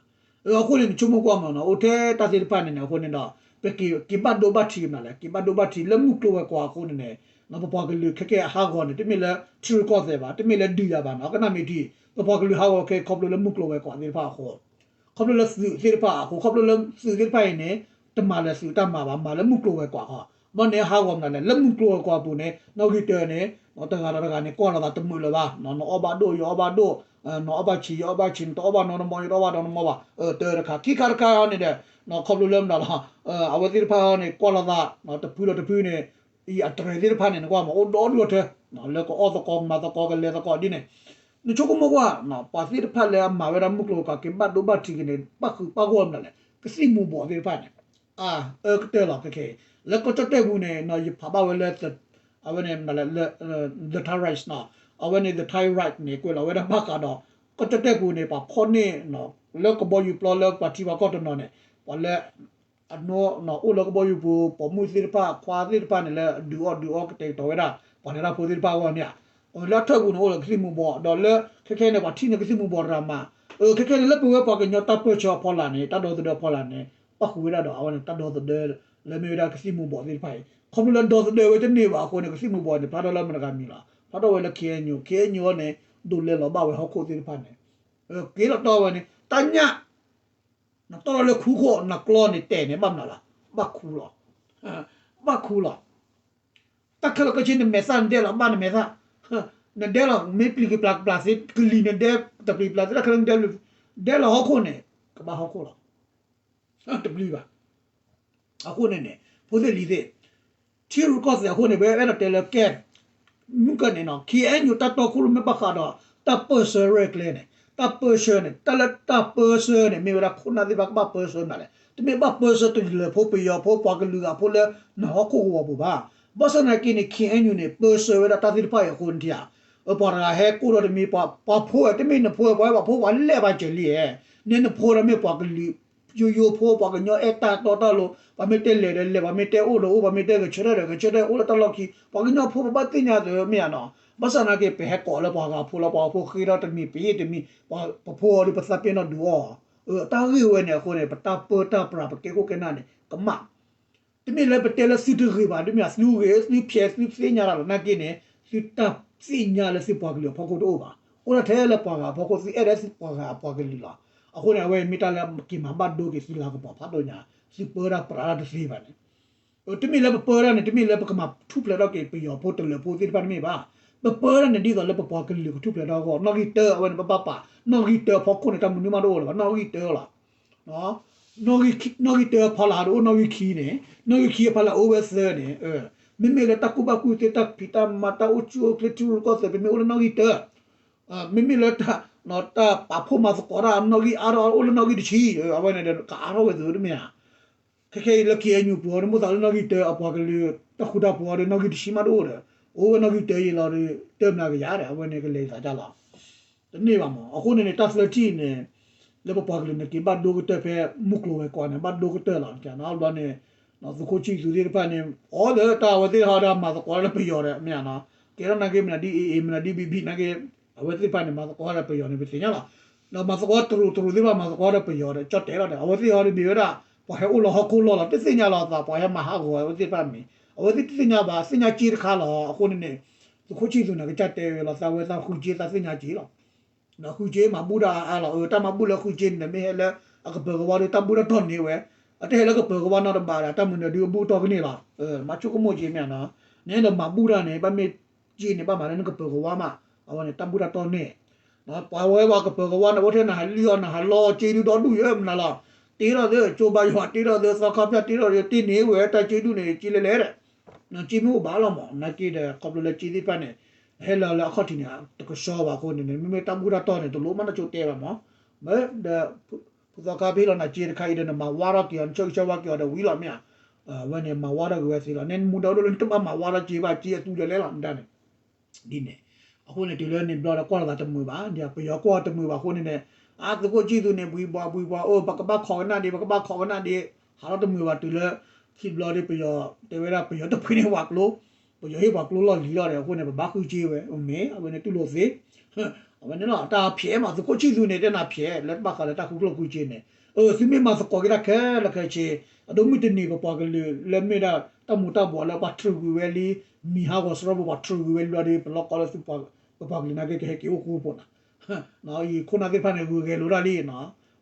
အဃိန့ၣ် နဆိကမိၣ်ကွၢ်မးနီၤ အိၣ်ထဲတၢ်သ့ၣ်တဖၣ်န့ၣ်န့ၣ် အဃိန့ၣ်ဒီး ပက့ၤဘၣ်ဒိဘၣ်ထံးမနုၤလဲၣ် က့ၤဘၣ်ဒိဘၣ်ထံးလၢမုၢ်ကျိၤဝဲၤကွာ်အဃိန့ၣ်န့ၣ် ပပှၤကလုာ်ခဲကဲအဟးဂီၤန့ၣ် တမ့ၢ်လၢထံရူၢ်ကီၢ်သဲးဘၣ် တမ့ၢ်လၢဒုးယၤဘၣ်နီၤ ကနၣ်မ့ၢ်ထံ ပပှၤကလုာ်ဟးဂီၤခဲခီဖျိလၢမုၢ်ကျိၤဝဲၤကွာ်သ့ၣ်တဖၣ်အဃိ ခီဖျိလၢသုးသ့ၣ်တဖၣ်အဃိ ခီဖျိလၢသုးသ့ၣ်တဖၣ်အံၤန့ၣ် တမၤလၢၤသုးတၢ်မၤဘၣ် မၤလၢမုၢ်ကျိၤဝဲၤကွာ်ဃီ ဘၣ်န့ၣ်ဟးဂီၤမနုၤလဲၣ် လၢမုၢ်ကျိၤဝဲၤကွာ်အပူၤန့ၣ် နီၣ်ဂံၢ်တၢန့ၣ် တဂၤဒီးတဂၤန့ၣ် ကွၢ်လိာ်သးတမုာ်လၢၤဘၣ် နအီၣ်ဘၣ်ဒိၣ် ယအီၣ်ဘၣ်ဒိၣ် နအီၣ်ဘၣ်ဆံး ယအီၣ်ဘၣ်ဆံး နတအီၣ်ဘၣ်နီတမီ ယတအီၣ်ဘၣ်နီတမီဘၣ် တၢတခါ ခံခါတခါန့ၣ်ဒီး ခီဖျိလၢမနုၤလီၤ အဝဲသ့ၣ်တဖၣ်န့ၣ် ကွၢ်လိာ်သး တဖုဒီးတဖုန့ၣ် အံၤအတြဲၤသ့ၣ်တဖၣ်န့ၣ် နကွၢ်မး အိၣ်ဒီဒူၣ်အီၤထဲ လၢကအီၣ်သကိး ကမၤသကိး ကလဲၤသကိးဒ်န့ၣ် နဆိကမိၣ်ကွၢ် ပှၤသ့ၣ်တဖၣ်လၢအမၤဝဲဒၣ်မုၢ်ကျိၤဝဲၤကွာ် က့ၤဘၣ်ဒိဘၣ်ထံးက့ၤန့ၣ် ဘၣ်ဃုဘၣ်ဂီၢ်မနုၤလဲၣ် ကသံၣ်မူၤဘှီးသ့ၣ်တဖၣ်န့ၣ် အအၢကတၢၢ်လီၤ ခဲခဲအံၤ လၢကီၢ်ကၠီၣ်တဲၣ်ပူၤန့ၣ် ယဖးဘၣ်ဝဲလၢ အဝဲန့ၣ် The Thai Rights နီၤ အဝဲန့ၣ် The Thai Rights န့ၣ် ကွဲးလီၤဝဲဒၣ်ဘၣ်ဃးဒီး ကီၢ်ကၠီၣ်တဲၣ်ပူၤန့ၣ် ပှၤဖီၣ်န့ၢ် လၢကဘီယူၤပျီလၢပှၤထံပှၤကီၢ်တနီၤန့ၣ် ပှၤလၢ အနီၢ်နီၢ်အိၣ်လၢကဘီယူၤပူၤ ပိာ်မုၣ်သ့ၣ်တဖၣ် ခွါသ့ၣ်တဖၣ်န့ၣ် လၢဒုးအီၣ်ဒုးအီကတဲာ်ကတီၤဝဲဒၣ် ပှၤလဲၤတၢ်ဖိသ့ၣ်တဖၣ်အဂီၢ်န့ၣ်ဧါ လၢအထၢၣ်ပူၤန့ၣ် အိၣ်လၢကသံၣ်မူၤဘှီး ဒီးလၢခဲခဲန့ၣ် ပှၤထံၣ်န့ၢ်ကသံၣ်မူၤဘှီးတရၤမး အခဲခဲန့ၣ် လၢပဝဲပှၤကညီတၢ်ပၢၢ်ဆၢအဖီလာ်န့ၣ် တၢ်ဒီသဒၢအဖီလာ်န့ၣ် ပၣ်ဃုာ်ဝဲဒၣ်ဒီး အဝဲန့ၣ် တၢ်ဒီသဒၢ လၢမ့ၢ်ဝဲဒၣ်ကသံၣ်မူၤဘှီးသ့ၣ်တဖၣ်အံၤ ခီဖျိလၢဒီသဒၢဝဲတန့ၢ်ဘၣ်အဃိန့ၣ် ကသံၣ်မူၤဘှီးန့ၣ် ဖျါထီၣ်လၢမတၤဂၤမံၤလီၤ ဖျါထီၣ်ဝဲလၢ KNU KNU န့ၣ် ဒိးလဲလီၤဘၣ်ဝဲဟီၣ်ခိၣ်သ့ၣ်တဖၣ်န့ၣ် က့ၤလီၤတီဝဲန့ၣ် တၢ်ညၣ် နတီၢ်လီၤလၢခူဃိၣ် နကျီန့ၣ်တဲာ်န့ၣ် ဘၣ်မနုၤလီၤ ဘၣ်ခူလီၤ ဘၣ်ခူလီၤ တၢ်ခဲလၢာ်ခဲဆ့နမဲာ်သၣ်နဒဲလီၤ ဘၣ်နမဲာ်သၣ် နဒဲလီၤ မ့ၢ်ပျံၤကပျၢ်ကပျၢ်သ့ ကလံၤနဒဲ တပျံၤပျၢ်သ့ တၢ်ခဲလၢာ်နဒဲ ဒဲလီၤဟီၣ်ခိၣ်န့ၣ် ကဘၣ်ဟီၣ်ခိၣ်လီၤ တပျံၤဘၣ် အဃိန့ၣ်န့ၣ် ဖိသ့ၣ်လံၤသ့ၣ် ထံရူၢ်ကီၢ်သဲးအဃိန့ၣ် ပအဲၣ်ဒိးတဲလၢကဲ မုၢ်ကၢန့ၣ်နီၤ KNU တၢ်တီခိၣ်ရိၣ်မဲဘၣ်ဃးဒီး တၢ်ပၢၢ်ဆၢရဲၣ်ကျဲၤန့ၣ် တၢ်ပၢၢ်ဆၢန့ၣ် တၢ်လၢတၢ်ပၢၢ်ဆၢန့ၣ် မ့ၢ်ဝဲဒၣ်ခိၣ်နၢ်သ့ၣ်တဖၣ်ကဘၣ်ပၢၢ်ဆၢမနုၤလဲၣ် တမ့ၢ်ဘၣ်ပၢၢ်ဆၢတလၢၤဖိပယီၤဖိပှၤကလုာ်ဂၤဖိလၢနဟီၣ်ခိၣ်ကဝီၤပူၤဘၣ် ဘၣ်ဆၣ်သနာ်က့န့ၣ် KNU န့ၣ် ပၢၢ်ဆၢဝဲဒၣ်တၢ်သ့ၣ်တဖၣ်အံၤအဃိန့ၣ်ဧါ ပှၤတဂၤဟဲကိၣ်ဒီးတမံၤ ပှၤဖိဝဲ တမ့ၢ်နဖိဝဲ ပှၤဝဲပှၤဖိပှၤလဲၢ်ဘၣ်စၢၤလံဧါ နဲနဖိဒီးမ့ၢ်ပှၤကလုာ် ယိယိဖိ ပှၤကညီအဲၣ်တၢ်တီတၢ်လိၤ ပှၤမ့ၢ်တဲလဲၤဒီးလဲၤ ပှၤမ့ၢ်တဲအိၣ်ဒီးအိၣ် ပှၤမ့ၢ်တဲဂဲၤဆၢထၢၣ်ဒီး ဂဲၤဆၢထၢၣ်အိၣ်လၢတၢ်လီၢ်ခံ ပှၤကညီဖိပဘၣ်သ့ၣ်ညါသ့မ့ၢ်ဧါနီၤ ဘၣ်ဆၣ်သနာ်က့ ပဟဲကိးလၢပှၤဂၤဖိလီၤ ပှၤဖိဃ့ထီၣ်တမံၤ ပဟ့ၣ်တမံၤ ပဖိအီၤဒီးပသးပ့ၤနီၣ်ဒုးအီၣ် တၢ်ဂ့ၢ်ဝဲန့ၣ်အဃိန့ၣ် ပတၢ်ပၢတၢ်ပြး ပကဲခိၣ်ကဲနၢ်န့ၣ် ကမၣ် တမ့ၢ်လၢပတဲလၢသုတဂ့ၤဘၣ် တမ့ၢ်သုဂ့ၤ သုဖျဲး သုသ့ၣ်ညါတၢ်လီၤ နာ်က့န့ၣ် သုတၢ်သ့ၣ်ညါလၢသုပှၤကလုာ်အဖီခိၣ်တအိၣ်ဘၣ် အိၣ်ဒၣ်ထဲလၢပှၤဂၤအဖီခိၣ် သုအဲၣ်ဒိးသုပှၤဂၤအပှၤကလုာ်လီၤ အဃိန့ၣ် အဝဲမ့ၢ်တၢ်လၢက့ၤမၤဘၣ်ဒိက့ၤသုလၤကပီၤဖးဒိၣ်ညါ သုပၢတၢ်ပြးတၢ်တသ့ဘၣ်န့ၣ် တမ့ၢ်လၢပပၢတၢ်န့ၣ် တမ့ၢ်လၢပကမၤထူၣ်ဖျဲးထီၣ်က့ၤပယီၤဖိတလၢၤဖိသ့ၣ်တဖၣ်တမ့ၢ်ဘၣ် ပပၢတၢ်န့ၣ်ဒ်သိးလၢပပှၤကလုာ်ကထူၣ်ဖျဲးထီၣ်အဂီၢ် နီၣ်ဂံၢ်တၢအဝဲန့ၣ် ပဘၣ်ပာ် နီၣ်ဂံၢ်တၢအဖီခိၣ်န့ၣ် တၢ်မနုၤမးတအိၣ်လၢၤဘၣ် နီၣ်ဂံၢ်တၢလီၤ နီၣ်ဂံၢ်တၢအဖီလာ်ဒီးအိၣ်နီၣ်ဂံၢ်ခံန့ၣ် နီၣ်ဂံၢ်ခံအဖီလာ်အိၣ်ဝဲသၢန့ၣ် မ့မ့ၢ်လၢတၢ်ကူၣ်ဘၣ်ကူၣ်သ့ တၢ်ဖံးတၢ်မၤ တၢ်အိၣ်ဆူၣ်အိၣ်ချ့ ထံရူၢ်ကီၢ်သဲး ပမ့ၢ်အိၣ်လၢနီၣ်ဂံၢ်တၢ မ့မ့ၢ်လၢတၢ် တၢ်ပာ်ဖှိၣ်မၤသကိးတၢ် နီၣ်ဂံၢ်အါထီၣ်အိၣ်လၢနီၣ်ဂံၢ်တဆံ အဝဲန့ၣ်ဒီး ကအါထီၣ်ဝဲသ့တမ့ၢ်ဧါ ခဲခဲအံၤလၢ KNU ပူၤအီၤန့ၣ် မိၣ်သးလၢနီၣ်ဂံၢ်တၢအပှၤကလုာ် တၢ်ဃူတၢ်ဖိးအီၤဒီး နီၣ်ဂံၢ်တဆံမးတအိၣ်ဒီး အိၣ်ဝဲနီၣ်ဂံၢ်တၢအံၤလီၤဒီး တၢ်မျးကယၤဒီး အဝဲန့ၣ်ကလဲၤသးဒ်လီၤ တန့ၢ်ဘၣ်မး အဃိန့ၣ်န့ၣ် တၢ်သၢထံၣ်န့ၣ် လၢပပှၤကလုာ်န့ၣ် က့ၤဘၣ်ဒိကတၢၢ်ဖဲ မုၢ်ကျိၤဝဲၤကွာ်န့ၣ် ဘၣ်ဒိကတၢၢ်လီၤ ဘျီန့ၣ် သုးခိၣ်ဆံၣ်သူးသ့ၣ်တဖၣ်န့ၣ် အီၤဒီးတၢ်အဝဲသ့ၣ်ဟီဒီးမၤသကိးလၢပယီၤဒီး မ့ၢ်ဧါနီၤ ကဲထီၣ်နာ်က့ မနုၤဒ် AA မနုၤဒ် ဘံဘံ နာ်က့ အဝဲသ့ၣ်တဖၣ်န့ၣ် မၤသကိးဒီးပယီၤန့ၣ် ပသ့ၣ်ညါလီၤ ဒီးမၤသကိးတရူးတရူးသ့ၣ်တဖၣ် မၤသကိးဒီးပယီၤဒီး ကၠီၣ်တဲာ်လီၤဒီး အဝဲသ့ၣ်ဟီဒီးမ့ၢ်ဝဲဒၣ် ပှၤဟဲအိၣ်လီၤဟီၣ်ခိၣ်လီၢ်လီၤ တသ့ၣ်ညါလီၤအသး ပှၤဟဲမၤဟးဂီၤအဝဲသ့ၣ်တဖၣ်မ့ၢ် အဝဲသ့ၣ်တသ့ၣ်ညါဘၣ် သ့ၣ်ညါက့တခါလီၤ အဃိန့ၣ်န့ၣ် သုးခိၣ်ဆံၣ်သူးန့ၣ် ကစၢ်တဲဝဲလီၤ သးဝဲသးဃုက့ သးသ့ၣ်ညါက့လီၤ ဒီးဃုက့မၤဘူၣ်တၢ်အါအါလီၤ အတၢ်မၤဘူၣ်လၢဃုက့န့ၣ် မ့ၢ်ဟဲလၢအကပၢၤကဝါဒီး တၢ်ဘူၣ်တၢ်တီၢ်န့ၢ်ဝဲ အတဟဲလၢကပၢၤကဝါနီတဘ့ၣ်ဒီး တၢ်မနုၤဒုးအဘူၣ်တီၢ်ကန့ၢ်လီၤ မၤဆိကမိၣ်က့မ့ၢ်ဧါနီၤ နအဲၣ်ဒိးမၤဘူၣ်တၢ်န့ၣ် ဘၣ်မ့ၢ်က့န့ၣ် ဘၣ်မၤလၢနကပၢၤကဝါမး အဝဲန့ၣ် တၢ်ဘူၣ်တၢ်တီၢ်န့ၢ် ပှၤဝဲပှၤကပၢၤကဝါန့ၣ် အိၣ်ထဲနဟးလံၣ်အီၤ နဟးလီအီၤ စ့ဒုဒီဒူၣ်ယဲမနုၤလီၤ. တ့ထီၣ်သ့ ကၠိဘါယွၤတ့ထီၣ်သ့ သီခါဖၠၣ်တ့ထီၣ်သ့ တ့န့ၢ်ဝဲတၢ်စ့ဒုၣ်န့ၣ် စ့လဲၤလဲၤဒီး စ့မ့ၢ်အိၣ်ဘၣ်လီၤမး နာ်က့ဒီး ခီဖျိလၢစ့သ့ၣ်တဖၣ်န့ၣ် ဟဲလီၤလၢအခီၣ်ထံးန့ၣ် တကဆှီဘၣ်အဃိန့ၣ် မ့မ့ၢ်တၢ်ဘူၣ်တၢ်တီၢ်န့ၣ် တလိၣ်မးနီၢ်ကၠိတဲဘၣ်မး မ့ၢ်ဒီး ဖုသီခါဖဲလီၤနၤစ့တခါအံၤဒီး နမၤဝါထီၣ်က့ၤအီၤ နဆၢဂ့ၤဆၢဝါက့ၤအီၤဒီးဝံၤလီၤမ့ၢ်ဧါ. ဝဲန့ၣ် မၤဝါထီၣ်က့ၤဝဲသ့လီၤ နဲမူဒါအိၣ်ဒိၣ်လၢနတဘၣ်မၤဝါထီၣ်စ့ဘၣ် စ့အသူလၢလဲၤလီၤ မတၤန့ၣ် ဒ်န့ၣ် အဃိန့ၣ် တုၤလၢန့ၣ်ဘျီဒီးကွၢ်လိာ်သးတမုာ်ဘၣ် ဒီးပယီၤကွၢ်တမုာ်ဘၣ်အဃိန့ၣ်န့ၣ် အါ သုးခိၣ်ဆံၣ်သူန့ၣ် ဘှံးဘှီးဘှံးဘှီး အိၣ် ပကဘၣ်ခိးကနၣ်ဒံး ပကဘၣ်ခိးကနၣ်ဒံး ဟးထီၣ်တမုာ်ဘၣ်တုၤလၢ ခံဘျီဒီးပယီၤ တဲဝဲဒၣ် ပယီၤတဖှံန့ၢ်ပှၤကျိ ပယီၤဟ့ၣ်ပှၤကျိလီၢ်လံၤလီၤဒီး အဃိန့ၣ် ပဘၣ်ဃုစ့ဝဲ မ့ၢ် အဝဲန့ၣ်တူၢ်လိာ်သ့ အဝဲန့ၣ်လီၤ တၢ်ဖျဲးမး သုးခိၣ်ဆံၣ်သူန့ၣ် တဲနၤဖျဲး လၢတဘၣ်ဃးလၢတၢ်ဃုကျိၣ်ဃုစ့န့ၣ် အၢ သုမ့ၢ်မၤသကိးက့ၤတၢ်ခဲလၢာ်ခဲဆ့ အဒိမုၢ်တနံၤပပှၤကလုာ်လၢမ့ၢ်ဒၣ် တၢ်မူၤတၢ်ဘှီးလၢပှၤထုးကွံာ်ဝဲလံ မံၤဟးဂီၤစရီပူၤ ပှၤထုးကွံာ်ဝဲလံဒီး ပလီၢ်ကီလၢသု ပပှၤကလုာ်နာ်က့ ကဟဲက့ၤအိၣ်ဃူဖိးနၤ အံၤခိၣ်နၢ်သ့ၣ်တဖၣ်န့ၣ် ဂုၤဂဲၤလိာ်ဒၣ်လံနီၤ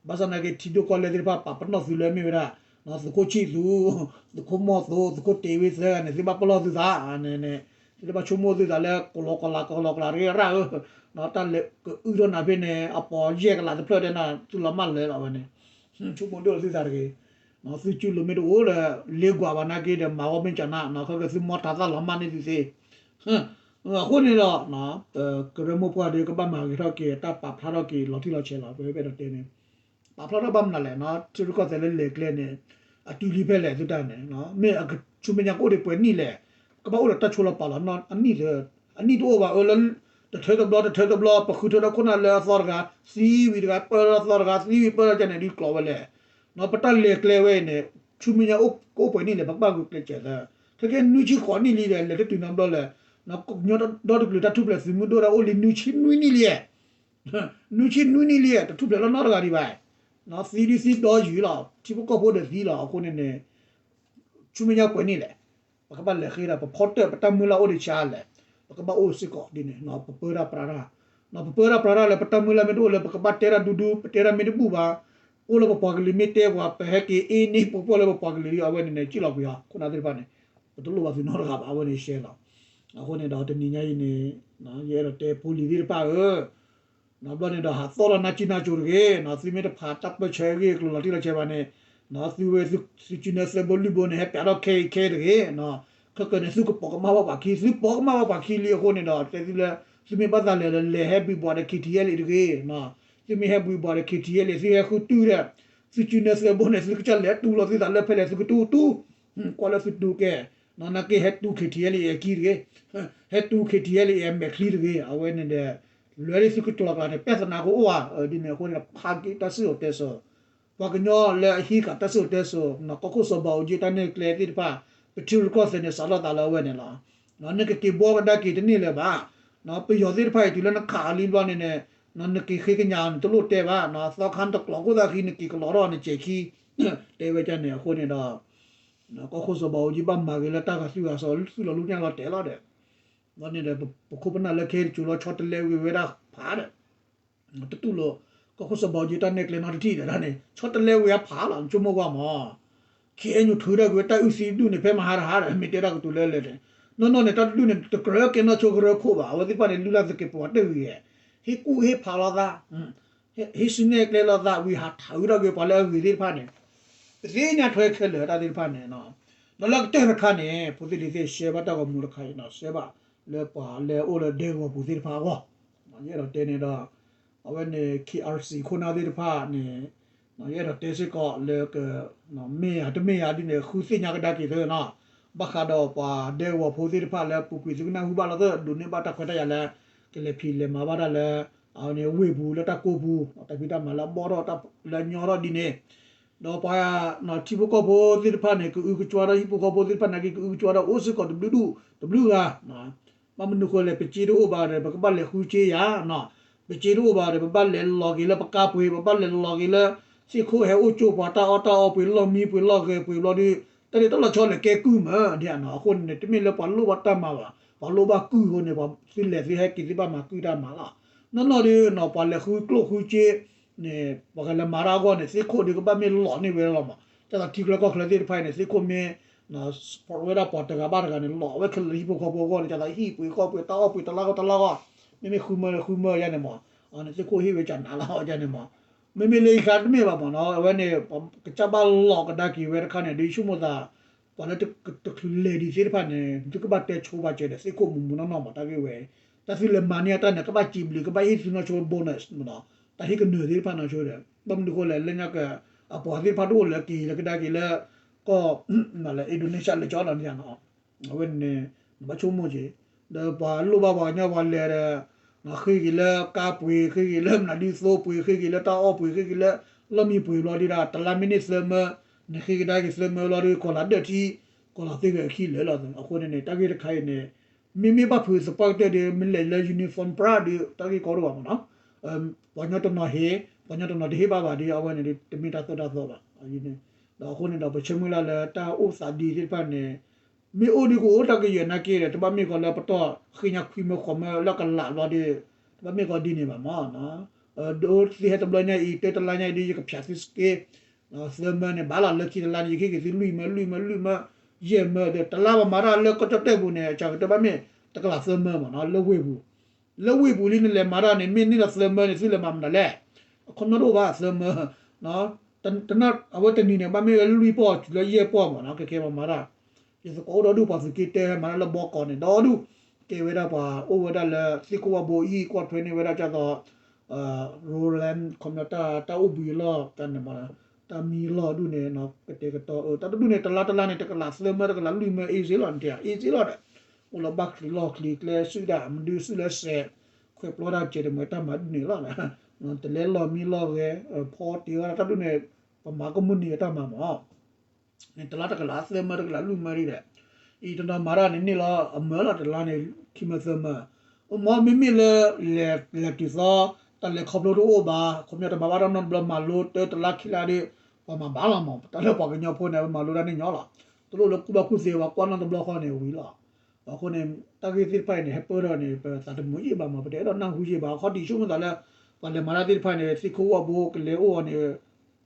ဘၣ်ဆၣ်နာ်က့ ထံဒိၣ်ကီၢ်လဲၢ်သ့ၣ်တဖၣ် ပာ်ပနီၣ်သုလၢမ့ၢ်ဝဲဒၣ် သုးခိၣ်ဆံၣ်သူ သုးခိၣ်မီၢ်သိ သုးခိၣ်တ့ဝ့သၢဂၤန့ၣ် သုဘၣ်ပလီၢ်သုသးန့ၣ်န့ၣ် သုတဘၣ်ဆိကမိၣ်သုသးလၢ ကလီကလး ကလီကလးတဂ့ၤ ရၣ်ဧၢ တၢ်လဲၤကအုထီၣ်နၤဖဲန့ၣ် အပီၤယဲၢ်ကလးတဖျၢၣ်တဲနၤ သုလီၤမၢ်လၢာ်လီၤဝဲန့ၣ် ဆိကမိၣ်ဒိၣ်သုသးတဂ့ၤ သုစုလိၤမ့ၢ်တအိၣ်ဒီး လ့ကွၢ်ဘၣ်နာ်က့ဒီး မၤဝဲမ့ၢ်ကနၣ် ခဲကသုမီတၤသၣ်လီၤမၢ်န့ၢ်သုသ့ အဃိန့ၣ်ဒီး ကရၢမိၢ်ပှၢ်ဒီးကဘၣ်မၤဂ့ၤထီၣ်က့ၤ တၢ်ပာ်ဖျါထီၣ်က့ၤလီၤတံၢ်လီၤဆဲးလီၤ ပဝဲပအဲၣ်ဒိးတဲန့ၣ် ပာ်ဖျါထီၣ်ဘၣ်မနုၤလဲၣ်နီၤ ထံရူၢ်ကီၢ်သဲးလၢလဲၤကျဲန့ၣ် အတုၤလံဖဲလဲၣ်သုတၢ်န့ၣ် မ့ၢ်ဆူမဲာ်ညါကအိၣ်ဒံးပှဲၤနံၣ်လဲၣ် ကဘၣ်အိၣ်ဒီးတၢ်ဆိလီၤပာ်လီၤ အနံၣ် အနံၣ်တအိၣ်ဘၣ်အၢလၢ တထၢတဘျီ တထၢတဘျီ ပဃုထၢဒီးခိၣ်နၢ်လၢအသီတဂၤ သံဝံၤတဂၤ ပၢလၢအသီတဂၤ သံဝံၤပၢလၢကန့ၣ်ဒ်ကျိးဝဲလဲၣ် ပတၢ်လဲၤကျဲဝဲအံၤန့ၣ် ဆူမဲာ်ညါကအိၣ်ပှဲၤနံၣ်လဲၣ် ပကဘၣ်ဂုာ်ကျဲးစၢးသၢ ခဲကဲနွံဆံဃိးနံၣ်လံဒီး လဲၤတတုၤနီတဘျီလၢ ကညီဒီတကလုာ်တၢ်ထူၣ်ဖျဲးသုးမုၢ်ဒိၣ်ဒၣ်အိၣ်လံနွံဆံနွံနံၣ်လံ နွံဆံနွံနံၣ်လံ တထူၣ်ဖျဲးလီၤနီတဂၤဒံးဘၣ် သံဒုးသံဒီယုၢ်လီၤ ထံဖိကီၢ်ဖိဒီးသံလီၤ အဃိန့ၣ်န့ၣ် ဆူမဲာ်ညါပှဲၤနံၣ်လဲၣ် ပကဘၣ်လဲၤဃ့ဒီး ပဖီတၢၣ် ပတၢ်မုၢ်လၢ်အိၣ်ဒံးဆါလဲၣ် ပကဘၣ်အိၣ်စ့ၢ်ကီးဒ်န့ၣ် ပပၢတၢ်ပြးတၢ် ပပၢတၢ်ပြးတၢ်လၢ ပတၢ်မုၢ်လၢ်မ့ၢ်တအိၣ်လၢ ပကဘၣ်တဲတၢ်ဒူဒူ ပတဲတၢ်မ့ၢ်တဘူၣ်ဘၣ် အိၣ်လၢပပှၤကလုာ်မ့ၢ်တဲပှၤ ပဟဲက့ၤအ့န့ၢ်ပှၤလၢပပှၤကလုာ်လံ အဝဲန့ၣ်န့ၣ် စံၣ်လီၤကွံာ်အီၤ ခိၣ်နၢ်သ့ၣ်တဖၣ်န့ၣ် ပတလိၣ်ဘၣ်သုနီတဂၤဘၣ် အဝဲန့ၣ်ရှဲလီၤ အဃိန့ၣ်ဒီးတနံၤညါအံၤန့ၣ် ယအဲၣ်ဒိးတဲဖိလံၤသ့ၣ်တဖၣ်ဧၢ နီၢ်ဘျီန့ၣ်ဒီး ဟးသီၣ်လီၤနါစံၣ်နါစိၤတဂ့ၤ, သုမ့ၢ်တဖးတၢ်ပၢၢ်ဆၢအဂ့ၢ်အကျိၤလီၤတံၢ်လီၤဆဲးဘၣ်န့ၣ်, သုဝဲသုစုနဲသၢဘိလွံၢ်ဘိန့ၣ် ဟဲပျးထီၣ်ခဲအံၤခဲတဂ့ၤ, ခဲကၢန့ၣ် သုကပိာ်ကမၣ်ဘၣ်ပှၤခံ, သုပိာ်ကမၣ်ဘၣ်ပှၤခံလံအဃိန့ၣ်ဒီး တဲသုလၢ သုမ့ၢ်ဘၣ်သးလဲၤဒီး လဲၤဟဲဘှံးဘှီးဒီး ခံထံၣ်အဲလ့ၣ်တဂ့ၤ, သုမ့ၢ်ဟဲဘှံးဘှီးဒီး ခံထံၣ်အဲလ့ၣ် သုဟဲဃုတုၤဒီး သုစုနဲသၢဘိန့ၣ် သုကစၢ်လဲၤတူၢ်လီၤသုသးလၢဖဲလဲၣ် သုကတူၢ်တူၢ်, ကွၢ်လၢသုတူၢ်ကဲ, နာ်က့ဟဲတူၢ် ခံထံၣ်အဲလ့ၣ် အခံတဂ့ၤ, ဟဲတူၢ် ခံထံၣ်အဲလ့ၣ် အမဲာ်ချံတဂ့ၤ, အဝဲန့ၣ်ဒီး လဲၤလၢသုကကျိၤကျါန့ၣ် ပျၢ်သနာ်က့အိၣ်ဧါ, ဒ်န့ၣ်အဃိန့ၣ် ဖးက့ၤတၢ်စံၣ်စိၤတဲစိၤ ပှၤကညီလၢအဟံးဃာ်တၢ်စံၣ်စိၤတဲစိၤ ကီၢ်ခိၣ်စီၤဘၣ်အူကၠံတၢ်နဲၣ်ကျဲသ့ၣ်တဖၣ် ပထံရူၢ်ကီၢ်သဲးန့ၣ် စးထီၣ်သးလၢအဝဲန့ၣ်လီၤ. နကက့ၤဘှီကဒါက့ၤတန့ၢ်လၢၤဘၣ်. ပယီၤသ့ၣ်တဖၣ်အံၤ တုၤလၢနခးအီၤလံဘျီန့ၣ်န့ၣ် နက့ၤဃ့ကညးအီၤန့ၣ် တလိၣ်တဲဘၣ်, သီခါနတကျိးခိၣ်သၣ်ဃံ နက့ၤကလီၤထီၣ်နစဲးခံ တဲဝဲဒ်န့ၣ်အဃိန့ၣ်ဒီး ကီၢ်ခိၣ်စီၤဘၣ်အူကၠံဘၣ်မၤဂ့ၤလၢတၢ်ဂၤသုဂၤစီၤ သုးလီၤလူညၣ်လီၤတဲာ်လီၤဒီး ဘျီန့ၣ်ဒီး ပခိၣ်ပနၢ်လၢခဲတစိၤလီၤဆီတလဲဝံၤဝဲဒၣ်ဖးဒီး တတူၢ်လိာ် ကီၢ်ခိၣ်စီၤဘၣ်အူကၠံတၢ်နဲၣ်ကျဲနီတထံၣ်ဒီးန့ၣ် ဆီတလဲဝံၤအဖးလီၤ နဆိကမိၣ်ကွၢ်မး, ခ့အဲၣ်ယူၣ်ထုးထီၣ်ကွံာ်ဝဲတၢ်အုၣ်သံဒူၣ်န့ၣ် ဖဲမဟါတဟါဒီး မ့ၢ်တဲတၢ်ကတိၤလၢလဲၣ်န့ၣ် နီၢ်နီၢ်န့ၣ် တၢ်တဒူၣ်န့ၣ် တကြၢးကဲနီၢ်ဆိကရၢခိၣ်ဘၣ်, အဝဲသ့ၣ်တဖၣ်န့ၣ် လုၢ်လၢ်သကဲးပဝးတဂ့ၤ, ဟ့ၣ်ကူၣ်ဟ့ၣ်ဖးလိာ်သး ဟ့ၣ်စုနဲၣ်ကျဲလိာ်သးဝံၤ ဟးထးအုးထီၣ်ကွံာ်ပှၤလၢအဂ့ၤသ့ၣ်တဖၣ်န့ၣ် ပသ့ၣ်ညါထွဲခဲလၢာ်တၢ်သ့ၣ်တဖၣ်န့ၣ်, ဒီးလၢကတၢၢ်တခါန့ၣ် ဖိသ့ၣ်လံၤသ့ၣ် ရှဲဘၣ်တၢ်ဂီၤမူတခါအံၤ ရှဲဘၣ်လၢပှၤလၢအအိၣ်လၢဒဲကဝီၤပူၤသ့ၣ်တဖၣ်အဂီၢ်, ယအဲၣ်ဒိးတဲန့ၣ်ဒီး အဝဲန့ၣ် KRC ခိၣ်နၢ်သ့ၣ်တဖၣ်န့ၣ် ယအဲၣ်ဒိးတဲစ့ၢ်ကီးလၢ မ့ၢ်ဧါတမ့ၢ်ဧါဒ်န့ၣ် ဃုသ့ၣ်ညါကဒါက့ၤသ့နီၤ, ဘၣ်ဃးဒီးပှၤဒဲကဝီၤဖိသ့ၣ်တဖၣ်လၢပူၤကွံာ်သုကနၢ်ဟူဘၣ်လီၤသၢ ဒိးန့ၢ်ဘၣ်တၢ်ခွဲးတၢ်ယာ်လၢ ကလဲၤဖံးလဲၤမၤဘၣ်တၢ်လၢ အဝဲန့ၣ်ဝ့ၢ်ပူၤလၢတၢ်ကိးပူၤ တၢ်ဖံးတၢ်မၤလၢအဘီၣ်ထီၣ်တၢ်လၢအညီထီၣ်ဒ်န့ၣ်, ဒီးပှၤထံဖိကီၢ်ဖိသ့ၣ်တဖၣ်န့ၣ် ကအုကစွါဒီးဟံၣ်ဖိဃီဖိသ့ၣ်တဖၣ်နာ်က့ ကအုကစွါဒီးအိၣ်စ့ၢ်ကီးတဘျုးဒူၣ်တဘျုးဂၤ ဘၣ်မနုၤဃိလဲၣ် ပစ့တအိၣ်ဘၣ်ဒီး ပကဘၣ်လဲၤဃုစ့ယၤ, ပစ့တအိၣ်ဘၣ်ဒီး ပဘၣ်လဲၤလီၤက့ၤလၢပကါပှ့ၤ ပဘၣ်လဲၤလီၤက့ၤလၢ သ့ၣ်ခိၣ်ဟဲအိၣ်ကၠိပှၤတၢ်အီၣ်တၢ်အီပှ့ၤလီၢ်မံပှ့ၤလီၢ်ဂဲၤပှ့ၤဘျီဒီး တၢ်ဒ်တၢ်လီၤဆီလဲၤကဲကုၢ်မးဒ်န့ၣ်, အဃိန့ၣ် တမ့ၢ်လၢပှၤလိၣ်ဘၣ်တၢ်မၤဘၣ်, ပှၤလိၣ်ဘၣ်ကုၢ်အဃိန့ၣ် ပှၤသုလဲၤသုဟဲက့ၤသုဘၣ်မၤကုၢ်တၢ်မၤလီၤ. နီၢ်နီၢ်ဒီး ပှၤလဲၤဃုကျိၣ်ဃုစ့န့ၣ် ပှၤကလဲၤမၤတၢ်အဂီၢ်န့ၣ် သ့ၣ်ခိၣ်ဒီးကဘၣ်မ့ၢ်လီၤန့ၢ်ဝဲလီၤမး, ဒ်သိးထံချၢကီၢ်ချၢသ့ၣ်တဖၣ်အံၤန့ၣ် သ့ၣ်ခိၣ်မ့ၢ် support ဝဲဒၣ်ပှၤတဂၤဘၣ်တဂၤန့ၣ် လီၤဝဲခဲလၢာ်လၢဟံၣ်ဖိဃီဖိအဂီၢ်န့ၣ် ဒ်သိးဟံၣ်ပှ့ၤဃီပှ့ၤတၢ်အီၣ်ပှ့ၤတလါဂီၢ်တလါဂီၢ်, မ့မ့ၢ်ဃုမၢလၢဃုမၢယါန့ၣ်မး, နသ့ၣ်ခိၣ်ဟ့ၣ်ဝဲကနးလီၤန့ၣ်မး. မ့မ့ၢ်လၢယခါတမ့ၢ်ဘၣ်မးနီၤ အဝဲန့ၣ် ကစၢ်ဘၣ်လီၤကဒါက့ၤဝဲတခါန့ၣ် ဒ်ယဆိကမိၣ်သး ပှၤလၢတချုးလဲၤဒံးသ့ၣ်တဖၣ်န့ၣ် သုကဘၣ်တဲဆိပာ်စၢၤဒီး သ့ၣ်ခိၣ်မူးမူးနီၢ်နီၢ်မး တၢ်ဂ့ၢ်ဝဲ တၢ်သုလဲၤမၤန့ၢ်အတၢ်န့ၣ် ကဘၣ်စံးဘျုး ကဘၣ်ဟ့ၣ်သုနီၢ်ဆိ bonus မးနီၤ တၢ်ဟ့ၣ်ကနၢၤသ့ၣ်တဖၣ်နီၢ်ဆိဒီး ဘၣ်မနုၤဃိလဲၣ် လၢညါက အပှၤသ့ၣ်တဖၣ်တအိၣ်လၢက့ၤလၢကဒါက့ၤလၢ ကီၢ် လၢ Indonesia လၢကၠီလီၤန့ၣ် အဝဲန့ၣ် နဘၣ်ဆိကမိၣ်က့ၤ ဒီးပှၤလိၣ်ဘၣ်ပှၤကညီပှၤလဲၤဒီး ဃ့က့ၤလၢကါပှ့ၤ ဃ့က့ၤလၢမနုၤဒုသိပှ့ၤ ဃ့က့ၤလၢတၢ်အီၣ်ပှ့ၤ ဃ့က့ၤလၢလီၢ်မံပှ့ၤဘျီဒုဒီး တလါမ့ၢ်န့ၢ်သၢမၢ နဃ့ကဒါက့ၤသၢမၢဘျီဒု ကီၤလၤဒၢၣ်ထံ ကီၤလၤသ့ဂဲၤအခံလၢာ်လီၤ. အဃိန့ၣ်န့ၣ် တၢ်ဂ့ၢ်တခါအံၤန့ၣ် မ့မ့ၢ်ဘၣ်ဖုးသပှၢ်ကတၢၢ်ဒီး မ့ၢ်လဲၤလၢ uniform ပြၢ်ဒီး တၢ်ဂ့ၢ်ကီဒိၣ်ဘၣ်မးနီၤ ပှၤကညီတနီၤဟ့ၣ် ပှၤကညီတနီၤတဟ့ၣ်ဘၣ်ဘၣ်ဒီး အဝဲန့ၣ်ဒီး တမ့ၢ်တၢ်သိၣ်တၢ်သီဘၣ်. ဒီးအဃိန့ၣ်ဒီး ပဆၢမုၢ်လၢ်လၢတၢ်အိၣ်သးဒ်သ့ၣ်တဖၣ်န့ၣ် မ့ၢ်အိၣ်ဒုးကအိၣ်တၢ်ကယဲၢ်နာ်က့ဒီး တဘၣ်မ့ၢ်ကီးလၢပတီၢ်ဃ့ညါခွံမၢဃိးမၢလၢကလးဘျီဒီး တဘၣ်မ့ၢ်ကီးဒ်န့ၣ်ဘၣ်မး ဒ်သုဟဲတဘျီညါအံၤ တၢတလါညါအံၤဒီး ယကဖၠးသုစက့ သၢမၢန့ၣ် ဘၣ်လီၤလၢခံတလါန့ၣ် ယကဟ့ၣ်က့ၤသုလွံၢ်မၢ လွံၢ်မၢ လွံၢ်မၢ ယဲၢ်မၢဒီး တလါပမၤတၢ်လၢကီၢ်ကၠီၣ်တဲၣ်ပူၤန့ၣ် အကတၢၢ်ဘၣ်မ့ၢ် တကလးသၢမၢမးနီၤ လၢဝ့ၢ်ပူၤ လၢဝ့ၢ်ပူၤလံနလဲၤမၤတၢ်န့ၣ် မ့ၢ်န့ၢ်ဒီးသၢမၢန့ၣ် သုလဲၤမၤမနုၤလဲၣ် အခီပညီတအိၣ်ဘၣ်သၢမၢ အဝဲတနံၤန့ၣ် ဘၣ်မ့ၢ်ဝဲလွံၢ်ပီၢ်တုၤလၢယဲၢ်ပီၢ်မးနီၤ ကဲကဲပှၤမၤတၢ် ယသကိးအိၣ်ဒီးဒူၣ်ပှၤသုးက့တဲမၤတၢ်လၢဘီကီးန့ၣ် ဒီဒူၣ် ကဲဝဲဒၣ်ပှၤအိၣ်ဝဲဒၣ်လၢသ့ၣ်ခိၣ်ဝၣ်ဘိအံၤ ကွၢ်ထွဲန့ၢ်ဝဲဒၣ်ကၢ်သိး Roland ခီပညီတၢ်အိၣ်ဘှံးအလီၢ်တၢ်န့ၣ်မး တၢ်မံလီၢ်ဒူၣ်န့ၣ် ကတဲာ်ကတီၤအၢ တၢ်တဒူၣ်န့ၣ် တလါတလါန့ၣ် တကလးသၢမၢ တကလးလွံၢ်မၢ easy လီၤ နတဲ easy လီၤဒီး အိၣ်လီၤဘၣ်ချံးလီၢ်ချံးကျဲ စုၣ်ဒၣ်မနုၤစုၣ်လၢစဲး ခွဲးပျီတၢ်စဲးတမံၤတၢ်မၤဒ်န့ၣ်လီၤ တလဲလီၢ်မံလီၢ်ဂဲၤ ဖီတ့ၢ်ဝဲဒၣ်တၢ်ဒူၣ်န့ၣ် ပမၤကမုၢ်နံၤအတၢ်မၤမး န့ၣ် တလါတကလးသၢမၢ တကလးလွံၢ်မၢဒ်ဒီး အံၤတနီၤမၤတၢ်န့ၣ်န့ၢ်လီၤအမၢလီၤ တလါန့ၣ် ခံမၢသၢမၢ မ့မ့ၢ်လၢ လဲၤ လဲၤတုၤသီ တၢ်လဲၤခီဖျိတအိၣ်ဘၣ် ခီပညီတမၤဘၣ်တၢ်နီတဘျီမၤလိတၢ်တလါခံလါဒီး ပှၤမၤဘၣ်လီၤမး တၢ်လၢပှၤကညီဖိန့ၣ် ပမၤလိတၢ်န့ၣ်ညီလီၤ တလိၣ်လၢကူၣ်ဘၣ်ကူၣ်သ့ဝဲကွၢ်နီတဘျီဃီန့ၣ်ဝံၤလီၤ အဃိန့ၣ် တၢ်ဂ့ၢ်သ့ၣ်တဖၣ်အံၤန့ၣ် ဟဲပၢၢ်ထီၣ်န့ၣ် ပသးတမုာ်ယံာ်ဘၣ်မး ပတအဲၣ်ဒိးနၢ်ဟူယံာ်ဘၣ် အခီဒံးဆိကမိၣ်သးလၢ ပှၤလဲၤမၤတၢ်သ့ၣ်တဖၣ်န့ၣ် သ့ၣ်ခိၣ်ဝၣ်ဘိကလဲၤအိၣ်အီၤန့ၣ်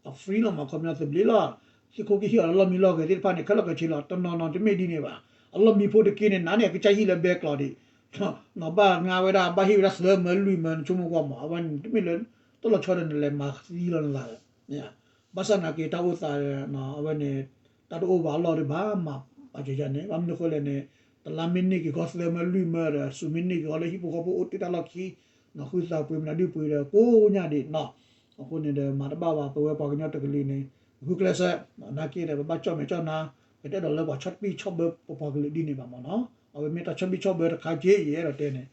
အ free လီၤမး ခီပညီသဘျ့လီၤ သ့ၣ်ခိၣ်ကဟ့ၣ်အီၤလၢလီၢ်မံလီၢ်ဂဲၤသ့ၣ်တဖၣ်န့ၣ် ခဲလၢာ်ခဲဆ့လီၤ တနီၤနီၤတမ့ၢ်ဒ်န့ၣ်ဘၣ် အလီၢ်မံဖိတက့ၢ်န့ၣ် နးန့ၣ် အကစၢ်ဟံၣ်လၢဘဲကျီးဒံး နီၤဘၣ်ငါဝဲဒၣ် ဘၣ်ဟ့ၣ်ဝဲဒၣ်သၢမၢလွံၢ်မၢ နဆိကမိၣ်ကွၢ်မး အဝဲန့ၣ်တမ့ၢ်လၢ တၢ်လီၤဆီဒီးနလဲၤမၤသံလီၤနသး ဘၣ်ဆၣ်နာ်က့တၢ်အိၣ်သး အဝဲန့ၣ် တၢ်တအိၣ်ဘၣ်အလီၢ်ဒီးဘၣ်မၤပာ်စၢၤယၤန့ၣ် ဘၣ်မနုၤဃိလဲၣ်န့ၣ် တလါမ့ၢ်န့ၢ်က့ၤဃီသၢမၢလွံၢ်မၢဒီး စူၤမ့ၢ်န့ၢ်က့ၤဃီလၢဟံၣ်ဖိဃီဖိအိၣ်တ့ၢ်တၢ်လီၢ်ခံ နီၤဃုသးပှ့ၤမနုၤဒုပှ့ၤဒီးကိးညါဒံးနီၤ အဃိန့ၣ်ဒီးမၤတဘၣ်ဘၣ် ပဝဲပှၤကညီတကလုာ်န့ၣ် ဂုာ်ကျဲးစၢး နာ်က့ဒီး ပဘၣ်ကၠီၣ်မဲာ်ကၠီၣ်နါ ပတအဲၣ်ဒိးလၢပှၤဆီၣ်တဘံၣ်ဆီၣ်ဘၢပပှၤကလုာ်ဒ်န့ၣ်ဘၣ်မးနီၤ အဝဲမ့ၢ်တၢ်ဆီၣ်ဘံၣ်ဆီၣ်ဘၢတခါက့ ယအဲၣ်ဒိးတဲန့ၣ်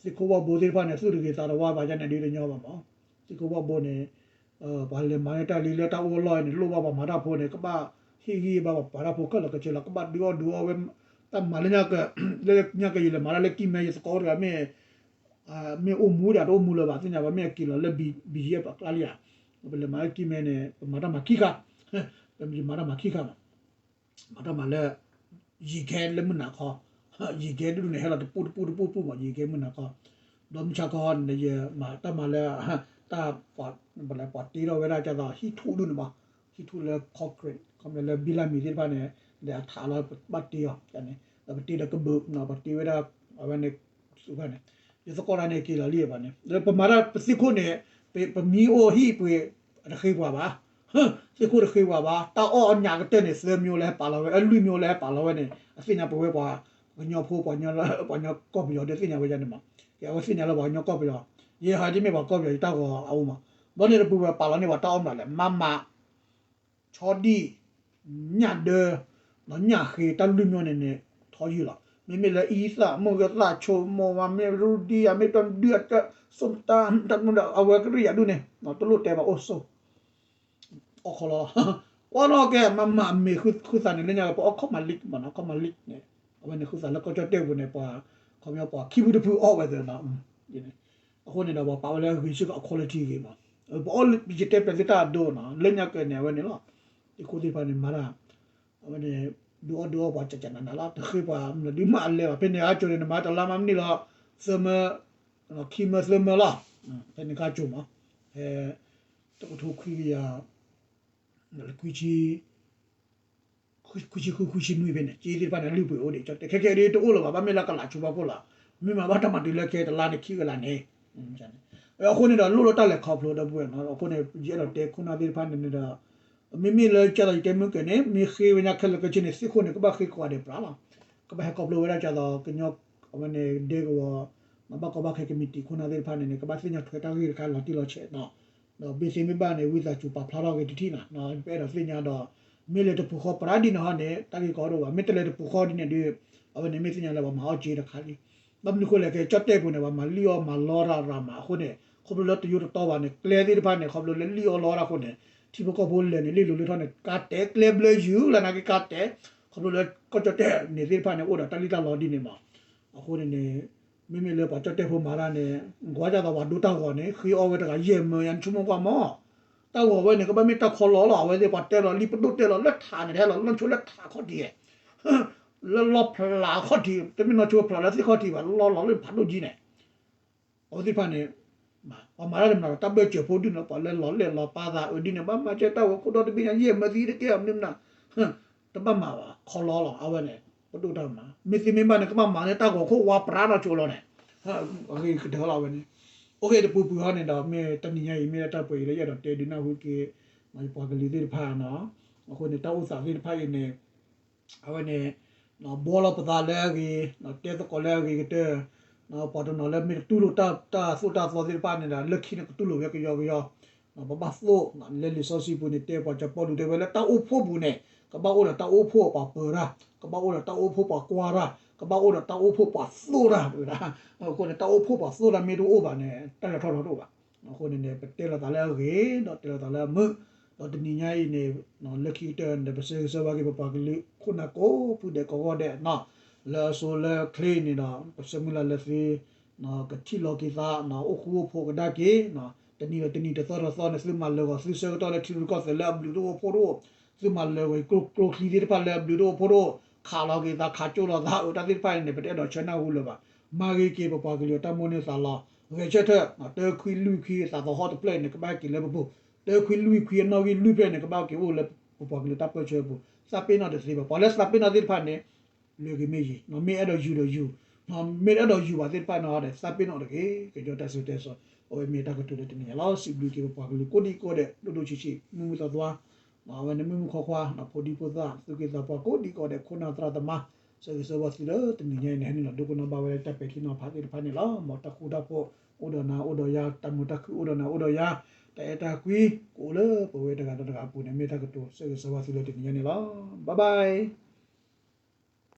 သ့ၣ်ခိၣ်ဝၣ်ဘိသ့ၣ်တဖၣ်န့ၣ် သူၣ်တဂ့ၤသးတဝါဘၣ်ယါန့ၣ်ဒ်တညီဘၣ်မး သ့ၣ်ခိၣ်ဝၣ်ဘိန့ၣ် ပှၤလဲၤမၤန့ၢ်တၢ်လံလၢတၢ်အိၣ်အလီၢ်န့ၣ် လိၣ်ဘၣ်ပှၤမၤတၢ်ဖိန့ၣ် ကဘၣ်ဟ့ၣ်ဂံၢ်ဘါပှၤမၤတၢ်ဖိခဲလၢာ်ခဲဆ့လီၤ ကဘၣ်ဒုးအီၣ်ဒုးအီဝဲ တၢ်မၤလၢညါက လၢညါကယလဲၤမၤတၢ်လၢကံၢ်မဲ ယသကိးအိၣ်တဂၤမ့ၢ် မ့ၢ်အိၣ်မူဒၣ်တအိၣ်မူလၢၤဘၣ် သ့ၣ်ညါဘၣ် မ့ၢ်အက့ၤလီၤလၢ ဘံယဲၢ်ပကျါလံဧါ ပလဲၤမၤလၢကံၢ်မဲန့ၣ် ပမၤတၢ်မၤခံခါ ပမၤတၢ်မၤခံခါမး မၤတၢ်မၤလၢ ယံၤကဲလၢမုၢ်နၤခီ ယံၤကဲဒူၣ်န့ၣ် ဟဲလီၤတပူၤတပူၤတပူၤတပူၤမး ယံၤကဲမုၢ်နၤခီ ဒီးမုၢ်ဆါခီန့ၣ် ယမၤတၢ်မၤလၢ တၢ် ပှၤတ့ထီၣ်ဝဲဒၣ်ကၢ်သိးဟံၣ်ထူၣ်ဒူၣ်န့ၣ်မး ဟံၣ်ထူၣ်လၢ concrete ခီပညီလၢဘံလၢ်မံၤသ့ၣ်တဖၣ်န့ၣ် လဲၤအထးလီၤ ပဘၣ်တ့အီၤန့ၣ် ဒီးပတ့ဒီးကဘုး ပတ့ဝဲဒၣ် အဝဲန့ၣ် သုးဖၣ်န့ၣ် ယသကိးတၢ်န့ၣ်က့ၤလီၤလံဘၣ်န့ၣ် ပမၤတၢ်ပသ့ၣ်ခိၣ်န့ၣ် ပမံအိၣ်ဟံၣ်ပှ့ၤ တဃ့ပှၤဘၣ် သ့ၣ်ခိၣ်တဃ့ပှၤဘၣ် တၢ်အီၣ်အညၣ်ကတၢၢ်န့ၣ် သၢမံၤအိၣ်လၢဟဲပာ်လီၤဝဲ အလွံၢ်မံၤအိၣ်လၢဟဲပာ်လီၤဝဲန့ၣ် အသ့ၣ်ညါပဝဲပှၤ ကညီဖိ ပှၤကညီကီၢ်ပယီၤဒီးသ့ၣ်ညါဝဲဒ်န့ၣ်မး ကဲအဝဲသ့ၣ်ညါလၢပှၤကညီကီၢ်ပယီၤ ယဲဟီဒ်မ့ၢ်ပှၤကီၢ်ပယီၤ ယတၢ်ဂီၤအအိၣ်မး ဘီန့ၣ်တပူၤဝဲပာ်လီၤန့ၢ်ပှၤတၢ်အီၣ်မးလဲၣ် မးမး ဆီဒံၣ် ညၣ်ဒၢ ဒီးညၣ်ဃ့ တၢ်လွံၢ်မံၤန့ၣ်န့ၣ် ထီယုၢ်လီၤ မ့မ့ၢ်လၢအံသၣ် မိၢ်ဂဲၤသၣ် ဆိမိၢ်ဝါ မ့ၢ်ရူဒံ အမ့ၢ်တဒုအတၢ် စိၣ်တၢ် တၢ်မုၢ်ဒီး အဝဲကရံၣ်ယၤဒူၣ်န့ၣ် တလိၣ်တဲဘၣ်အိၣ်ဆိ အီၣ်ခီလီၤ ကွၢ်နီၣ်ကဲ မးမးအမ့ၢ်ဃုသးန့ၣ် လၢညါပအီၣ်ခီၣ်မၤလံးမးနီၤ ခီၣ်မၤလံးန့ၣ် အဝဲန့ၣ်ဃုသးလၢကီၢ်ကၠီၣ်တဲၣ်ပူၤန့ၣ် ပှၤ ခီပညီပှၤခံဖုတဖုအီၣ်ဝဲသ့ၣ်နီၤ အဃိန့ၣ်ဒီး ပှၤပာ်ဝဲလၢဂ့ၤဆၢကီးအ quality ဂ့ၤမး ပအီၣ်ယတဲပျဲသုတၢ်အဒိနီၤ လၢညါကဲန့ၣ် အဝဲန့ၣ်လီၤ သ့ၣ်ခိၣ်သ့ၣ်တဖၣ်န့ၣ် မၤတၢ် အဝဲန့ၣ် ဒုးအီၣ်ဒုးအီပှၤကကနးနးလီၤ တဃ့ပှၤမနုၤဒုးမးအလဲဘၣ် ဖဲန့ၣ်အါကၠိၤန့ၣ် နမၤတလါမးမနုၤလီၤ သၢမၢ ခံမၢသၢမၢလီၤ ဖဲန့ၣ်ခါကၠိၤမး ဖဲ တကထိခွံကယၤ ခွံဆံ ခွံဆံဃု ခွံဆံနွံဖဲန့ၣ် က့သ့ၣ်တဖၣ်န့ၣ် လုၢ်ပှ့ၤအိၣ်ဒံး ကၠီတဲ ခဲကဲဒ်တအိၣ်လၢၤဘၣ် ဘၣ်မ့ၢ်လၢကလးဆိဘၣ်ခိၣ်လီၤ မ့ၢ်မၤဘၣ်တၢ်မၤတုၤလၢခဲတလါန့ၣ် ခံကလးန့ၣ် အဃိန့ၣ်ဒီး လိၣ်လၢတၢ်လဲၤခီဖျိဒီပုၢ်ဝဲၢ်နီၤ. အဃိန့ၣ် ယအဲၣ်ဒိးတဲခိၣ်နၢ်သ့ၣ်တဖၣ်န့ၣ်န့ၣ်ဒီး မ့မ့ၢ်လၢကၢ်သိးယတဲမုၢ်ကဲၤန့ၣ် မ့ၢ်ဃ့ဝဲညါခဲလၢာ်ခဲဆ့န့ၣ် သ့ၣ်ခိၣ်န့ၣ် ကဘၣ်ဃ့ကိးဂၤဒဲးပြးလီၤ. ကဘၣ်ဟဲခီဖျိဝဲဒၣ်ကၢ်သိးကညီ အဝဲန့ၣ်ဒဲကဝီၤ မၤဘၣ်ကီဘၣ်ခဲကမံးတံာ်ခိၣ်နၢ်သ့ၣ်တဖၣ်န့ၣ်န့ၣ် ကဘၣ်သ့ၣ်ညါထွဲတၢ်ဂ့ၢ်တခါလီၤတံၢ်လီၤဆဲးနီၤ. ဒီးမ့ၢ်သ့မ့ၢ်ဘၣ်န့ၣ် ဝံသးစူၤပာ်ဖျါထီၣ်က့ၤတထံၣ်နီၤ. ပအဲၣ်ဒိးသ့ၣ်ညါဒီး မ့ၢ်လဲၤတပူၤဃီပြးဒ်န့ၣ်ဟီန့ၣ် တၢ်ဂ့ၢ်ကီဒိၣ်ဘၣ်. မ့ၢ်တလဲၤတပူၤဃီဒ်န့ၣ်ဒီး အဝဲန့ၣ်မ့ၢ်သ့ၣ်ညါလၢပှၤမၤအီၣ်က့တခါလံ. ဘၣ်မနုၤအဃိလဲၣ် ကဲကၠီၣ်တဲၣ်ပူၤန့ၣ် ပှၤမၤလံၣ်အီၣ်မၤလီတၢ်ရၤမးအဃိန့ၣ် ခီဖျိလၢတယိတတီဘၣ်န့ၣ် ကျဲသ့ၣ်တဖၣ်န့ၣ် ခီဖျိလၢလံၣ်အီၣ်လီတၢ်အဃိန့ၣ် ထံဖိကီၢ်ဖိလဲၤန့ၣ် လ့ၣ်လိၤလ့ၣ်ထီၣ်န့ၣ် ကါတဲာ်ကျဲဘျၢယုာ်လၢနာ်က့ကါတဲာ် ခီဖျိလၢကီၢ်ကၠီၣ်တဲၣ်န့ၣ်သ့ၣ်တဖၣ်န့ၣ် အိၣ်ဒီးတၢ်လံၣ်တၢ်လီဒ်န့ၣ်မး. အဃိန့ၣ်န့ၣ် မ့မ့ၢ်လၢပှၤကၠီၣ်တဲၣ်ဖိမၤတၢ်န့ၣ် ကွၢ်ကၢ်သိးပှၤဒိတၢ်ဂီၤန့ၣ် ဃ့အီၣ်ဝဲတဂၤယဲၢ်မၢယါ နဆိကမိၣ်ကွၢ်မး တၢ်ဂီၤဝဲန့ၣ် ကဘၣ်မ့ၢ်တၢ်ခီလီလီၤ. အဝဲသ့ၣ်ပှၤတဲလီၤလံပဒိၣ်တဲလီၤလၢထးန့ၣ် တဟဲလီၤလီၢ်ဆိလၢထးခီၣ်ထံး လၢလီဖျးခီၣ်ထံး တမ့ၢ်နီၢ်ဆိဖျးလၢသ့ၣ်ခီၣ်ထံးဘၣ် လီလီၤလၢဖးဒိၣ်ကံန့ၣ် အဝဲသ့ၣ်တဖၣ်န့ၣ် ပှၤမၤတၢ်တမနုၤဒီး တၢ်ဘၢၣ်စၢၤဖိဒ်န့ၣ် ပှၤလၢလီၤလဲၢ်လီၤပာ်သးအၢဒ်န့ၣ် ဘၣ်မၤကဲတၢ်ဂီၤခိၣ်ဒီတဘ့ၣ်ညါ ယဲၢ်မၢသံတကဲအမနုၤမနုၤ တဘၣ်မၤဘၣ် ခီလီလီၤ အဝဲန့ၣ် ပဒိၣ်တၢ်မၤ မ့ၢ်သ့မ့ၢ်ဘၣ်န့ၣ် ကဘၣ်မၤန့ၣ် တၢ်ဂီၤခိၣ်ဝါပြးနီၢ်ဆိလီၤန့ၣ် အဂ့ၤကတၢၢ်လီၤဝဲန့ၣ်. အိၣ်က့ၤတပူၤပူၤဟီန့ၣ်ဒီး မ့ၢ်တနံၤညါအံၤ မ့ၢ်ဒၣ်တၢ်ပှဲၤအံၤလၢယအဲၣ်ဒိးတဲဒုးနၢ်ဟူက့ၤ ပှၤကလုာ်သ့ၣ်တဖၣ်နီၤ. အဃိန့ၣ် တၢ်အိၣ်သးသ့ၣ်တဖၣ်အံၤန့ၣ် အဝဲန့ၣ် ဘှီလီၤပသးလၢအဂ့ၤ, တဲသကိးလၢအဂ့ၤကတၢၢ်, ပှၤတနီၤလၢမ့ၢ်တတူၢ်လိာ်တၢ်သိၣ်တၢ်သီသ့ၣ်တဖၣ်န့ၣ်ဒီး လၢခံန့ၣ်ကတူၢ်လိာ်ဝဲကယီကယီ, ပဘၣ်သိၣ်, လၢလံာ်စီဆှံပူၤန့ၣ် တဲပှၤစီၤပီလူးတဲဝဲလၢတၢ်အိၣ်ဖှိၣ်ပူၤန့ၣ် ကဘၣ်အိၣ်ဒီးတၢ်အိၣ်ဖှိၣ်ပှၤပၢၤတၢ်, ကဘၣ်အိၣ်ဒီးတၢ်အိၣ်ဖှိၣ်ပှၤကွၢ်တၢ်, ကဘၣ်အိၣ်ဒီးတၢ်အိၣ်ဖှိၣ်ပှၤသိၣ်တၢ်ဝဲဒၣ်. အဃိန့ၣ် တၢ်အိၣ်ဖှိၣ်ပှၤသိၣ်တၢ်မ့ၢ်တအိၣ်ဘၣ်န့ၣ် တၢ်လဲၤထီၣ်ထီတအိၣ်ဘၣ်. အဃိန့ၣ်န့ၣ် ပတဲလိာ်သးလၢအဂ့ၤ ဒီးတဲလိာ်သးလၢအမုာ်, ဒီးတနံၤညါအံၤန့ၣ် လၢခံကတၢၢ်န့ၣ် ပဆၢဂ့ၤဆၢဝါက့ၤပပှၤကလုာ်ခိၣ်နၢ်ကိးဖုဒဲးကိးဂီၢ်ဒဲးနီၤ, လၢအဆိလၢချ့န့ၣ်ဒီး ပဆၢမုၢ်လၢ်လၢသု ကထံၣ်လီၤက့ၤသး အိၣ်ဃူအိၣ်ဖိးကဒါက့ၤ, တနံၤဒီးတနံၤတသီဒီးတသီန့ၣ် သုမၤလၢာ်ဂီၤသုဆၢကတီၢ်လၢထံရူၢ်ကီၢ်သဲးလၢအဘျုးတအိၣ်ဖှိၣ်တအိၣ်, သုမၤလၢာ်ဂီၤကျိချံသ့ၣ်တဖၣ်လၢအဘျုးတအိၣ်ဖှိၣ်တအိၣ်, ခးလီၤက့ၤသး ခးကၠိလီၤသးအတၢ်သ့ၣ်တဖၣ်န့ၣ် ပတအဲၣ်ဒိးဆၢနၢ်ဟူလၢၤဘၣ်. မၤဂ့ၤက့ၤပပှၤကလုာ်အတၢ်မိၣ်န့ၢ်သးလီ, ဂဲၤဆၢထၢၣ် တၢခွံလွံၢ်ခွံအသးသဟီၣ်တဖျၢၣ်န့ၣ် ကဘၣ်က့ၤလၢပပူၤ, တၢခွံလွံၢ်ခွံအနီၣ်ဂံၢ်လွံၢ်ဖျၢၣ်န့ၣ် ကဘၣ်က့ၤအိၣ်လၢပပှၤကလုာ်တၢ်ပၢဆှၢပူၤ, သးပ့ၤနီၣ်တသ့ဘၣ်. ပှၤလၢသးပ့ၤနီၣ်သ့ၣ်တဖၣ်န့ၣ် လွဲၢ်ဂ့ၤမ့ၢ်ယံၤ, မ့ၢ်အဲၣ်ဒိးယူၤဒီးယူၤ, မ့ၢ်တအဲၣ်ဒိးယူၤဘၣ်သ့ၣ်တဖၣ်န့ၣ်ဒီး သးပ့ၤနီၣ်တဂ့ၤ, ကညီတၢ်စံၣ်တဲစိၤ, အဝဲမ့ၢ်တၢ်ကတိၤလၢတနံၤညါလီၤ. စံးဘျုးက့ၤပပှၤကလုာ်ကိးဒံကိးဒဲး ဒိၣ်ဒိၣ်ဆံးဆံး မုၢ်မုၢ်သီသီ, အဝဲန့ၣ်မုၢ်မုၢ်ခွါခွါ ဖိဒံဖိသၣ် သူၣ်က့သးပှၢ်ကိးဒံကိးဒဲး ခိၣ်နၢ်သရၣ်သမါ, ဆၢဂ့ၤဆၢဝါသုလၢတနံၤညါအံၤန့ၣ် ဟဲနုာ်လီၤဒိကနၣ်ဘၣ်ဝဲလၢတၢ်ပဲာ်ထံနီၤဖးသ့ၣ်တဖၣ်န့ၣ်လီၤ. မ်တၢ်ဃူတၢ်ဖိးအိၣ်ဒီးနၤအိၣ်ဒီးယၤ, တၢ်မုာ်တၢ်ခုၣ်အိၣ်ဒီးနၤအိၣ်ဒီးယၤ, တၢ်အဲၣ်တၢ်ကွံ ကအိၣ်လၢပဝဲတဂၤဒီးတဂၤအပူၤန့ၣ် မ့ၢ်တၢ်ကတိၤဆၢဂ့ၤဆၢဝါသုလၢတနံၤညါန့ၣ်လီၤ. Bye bye.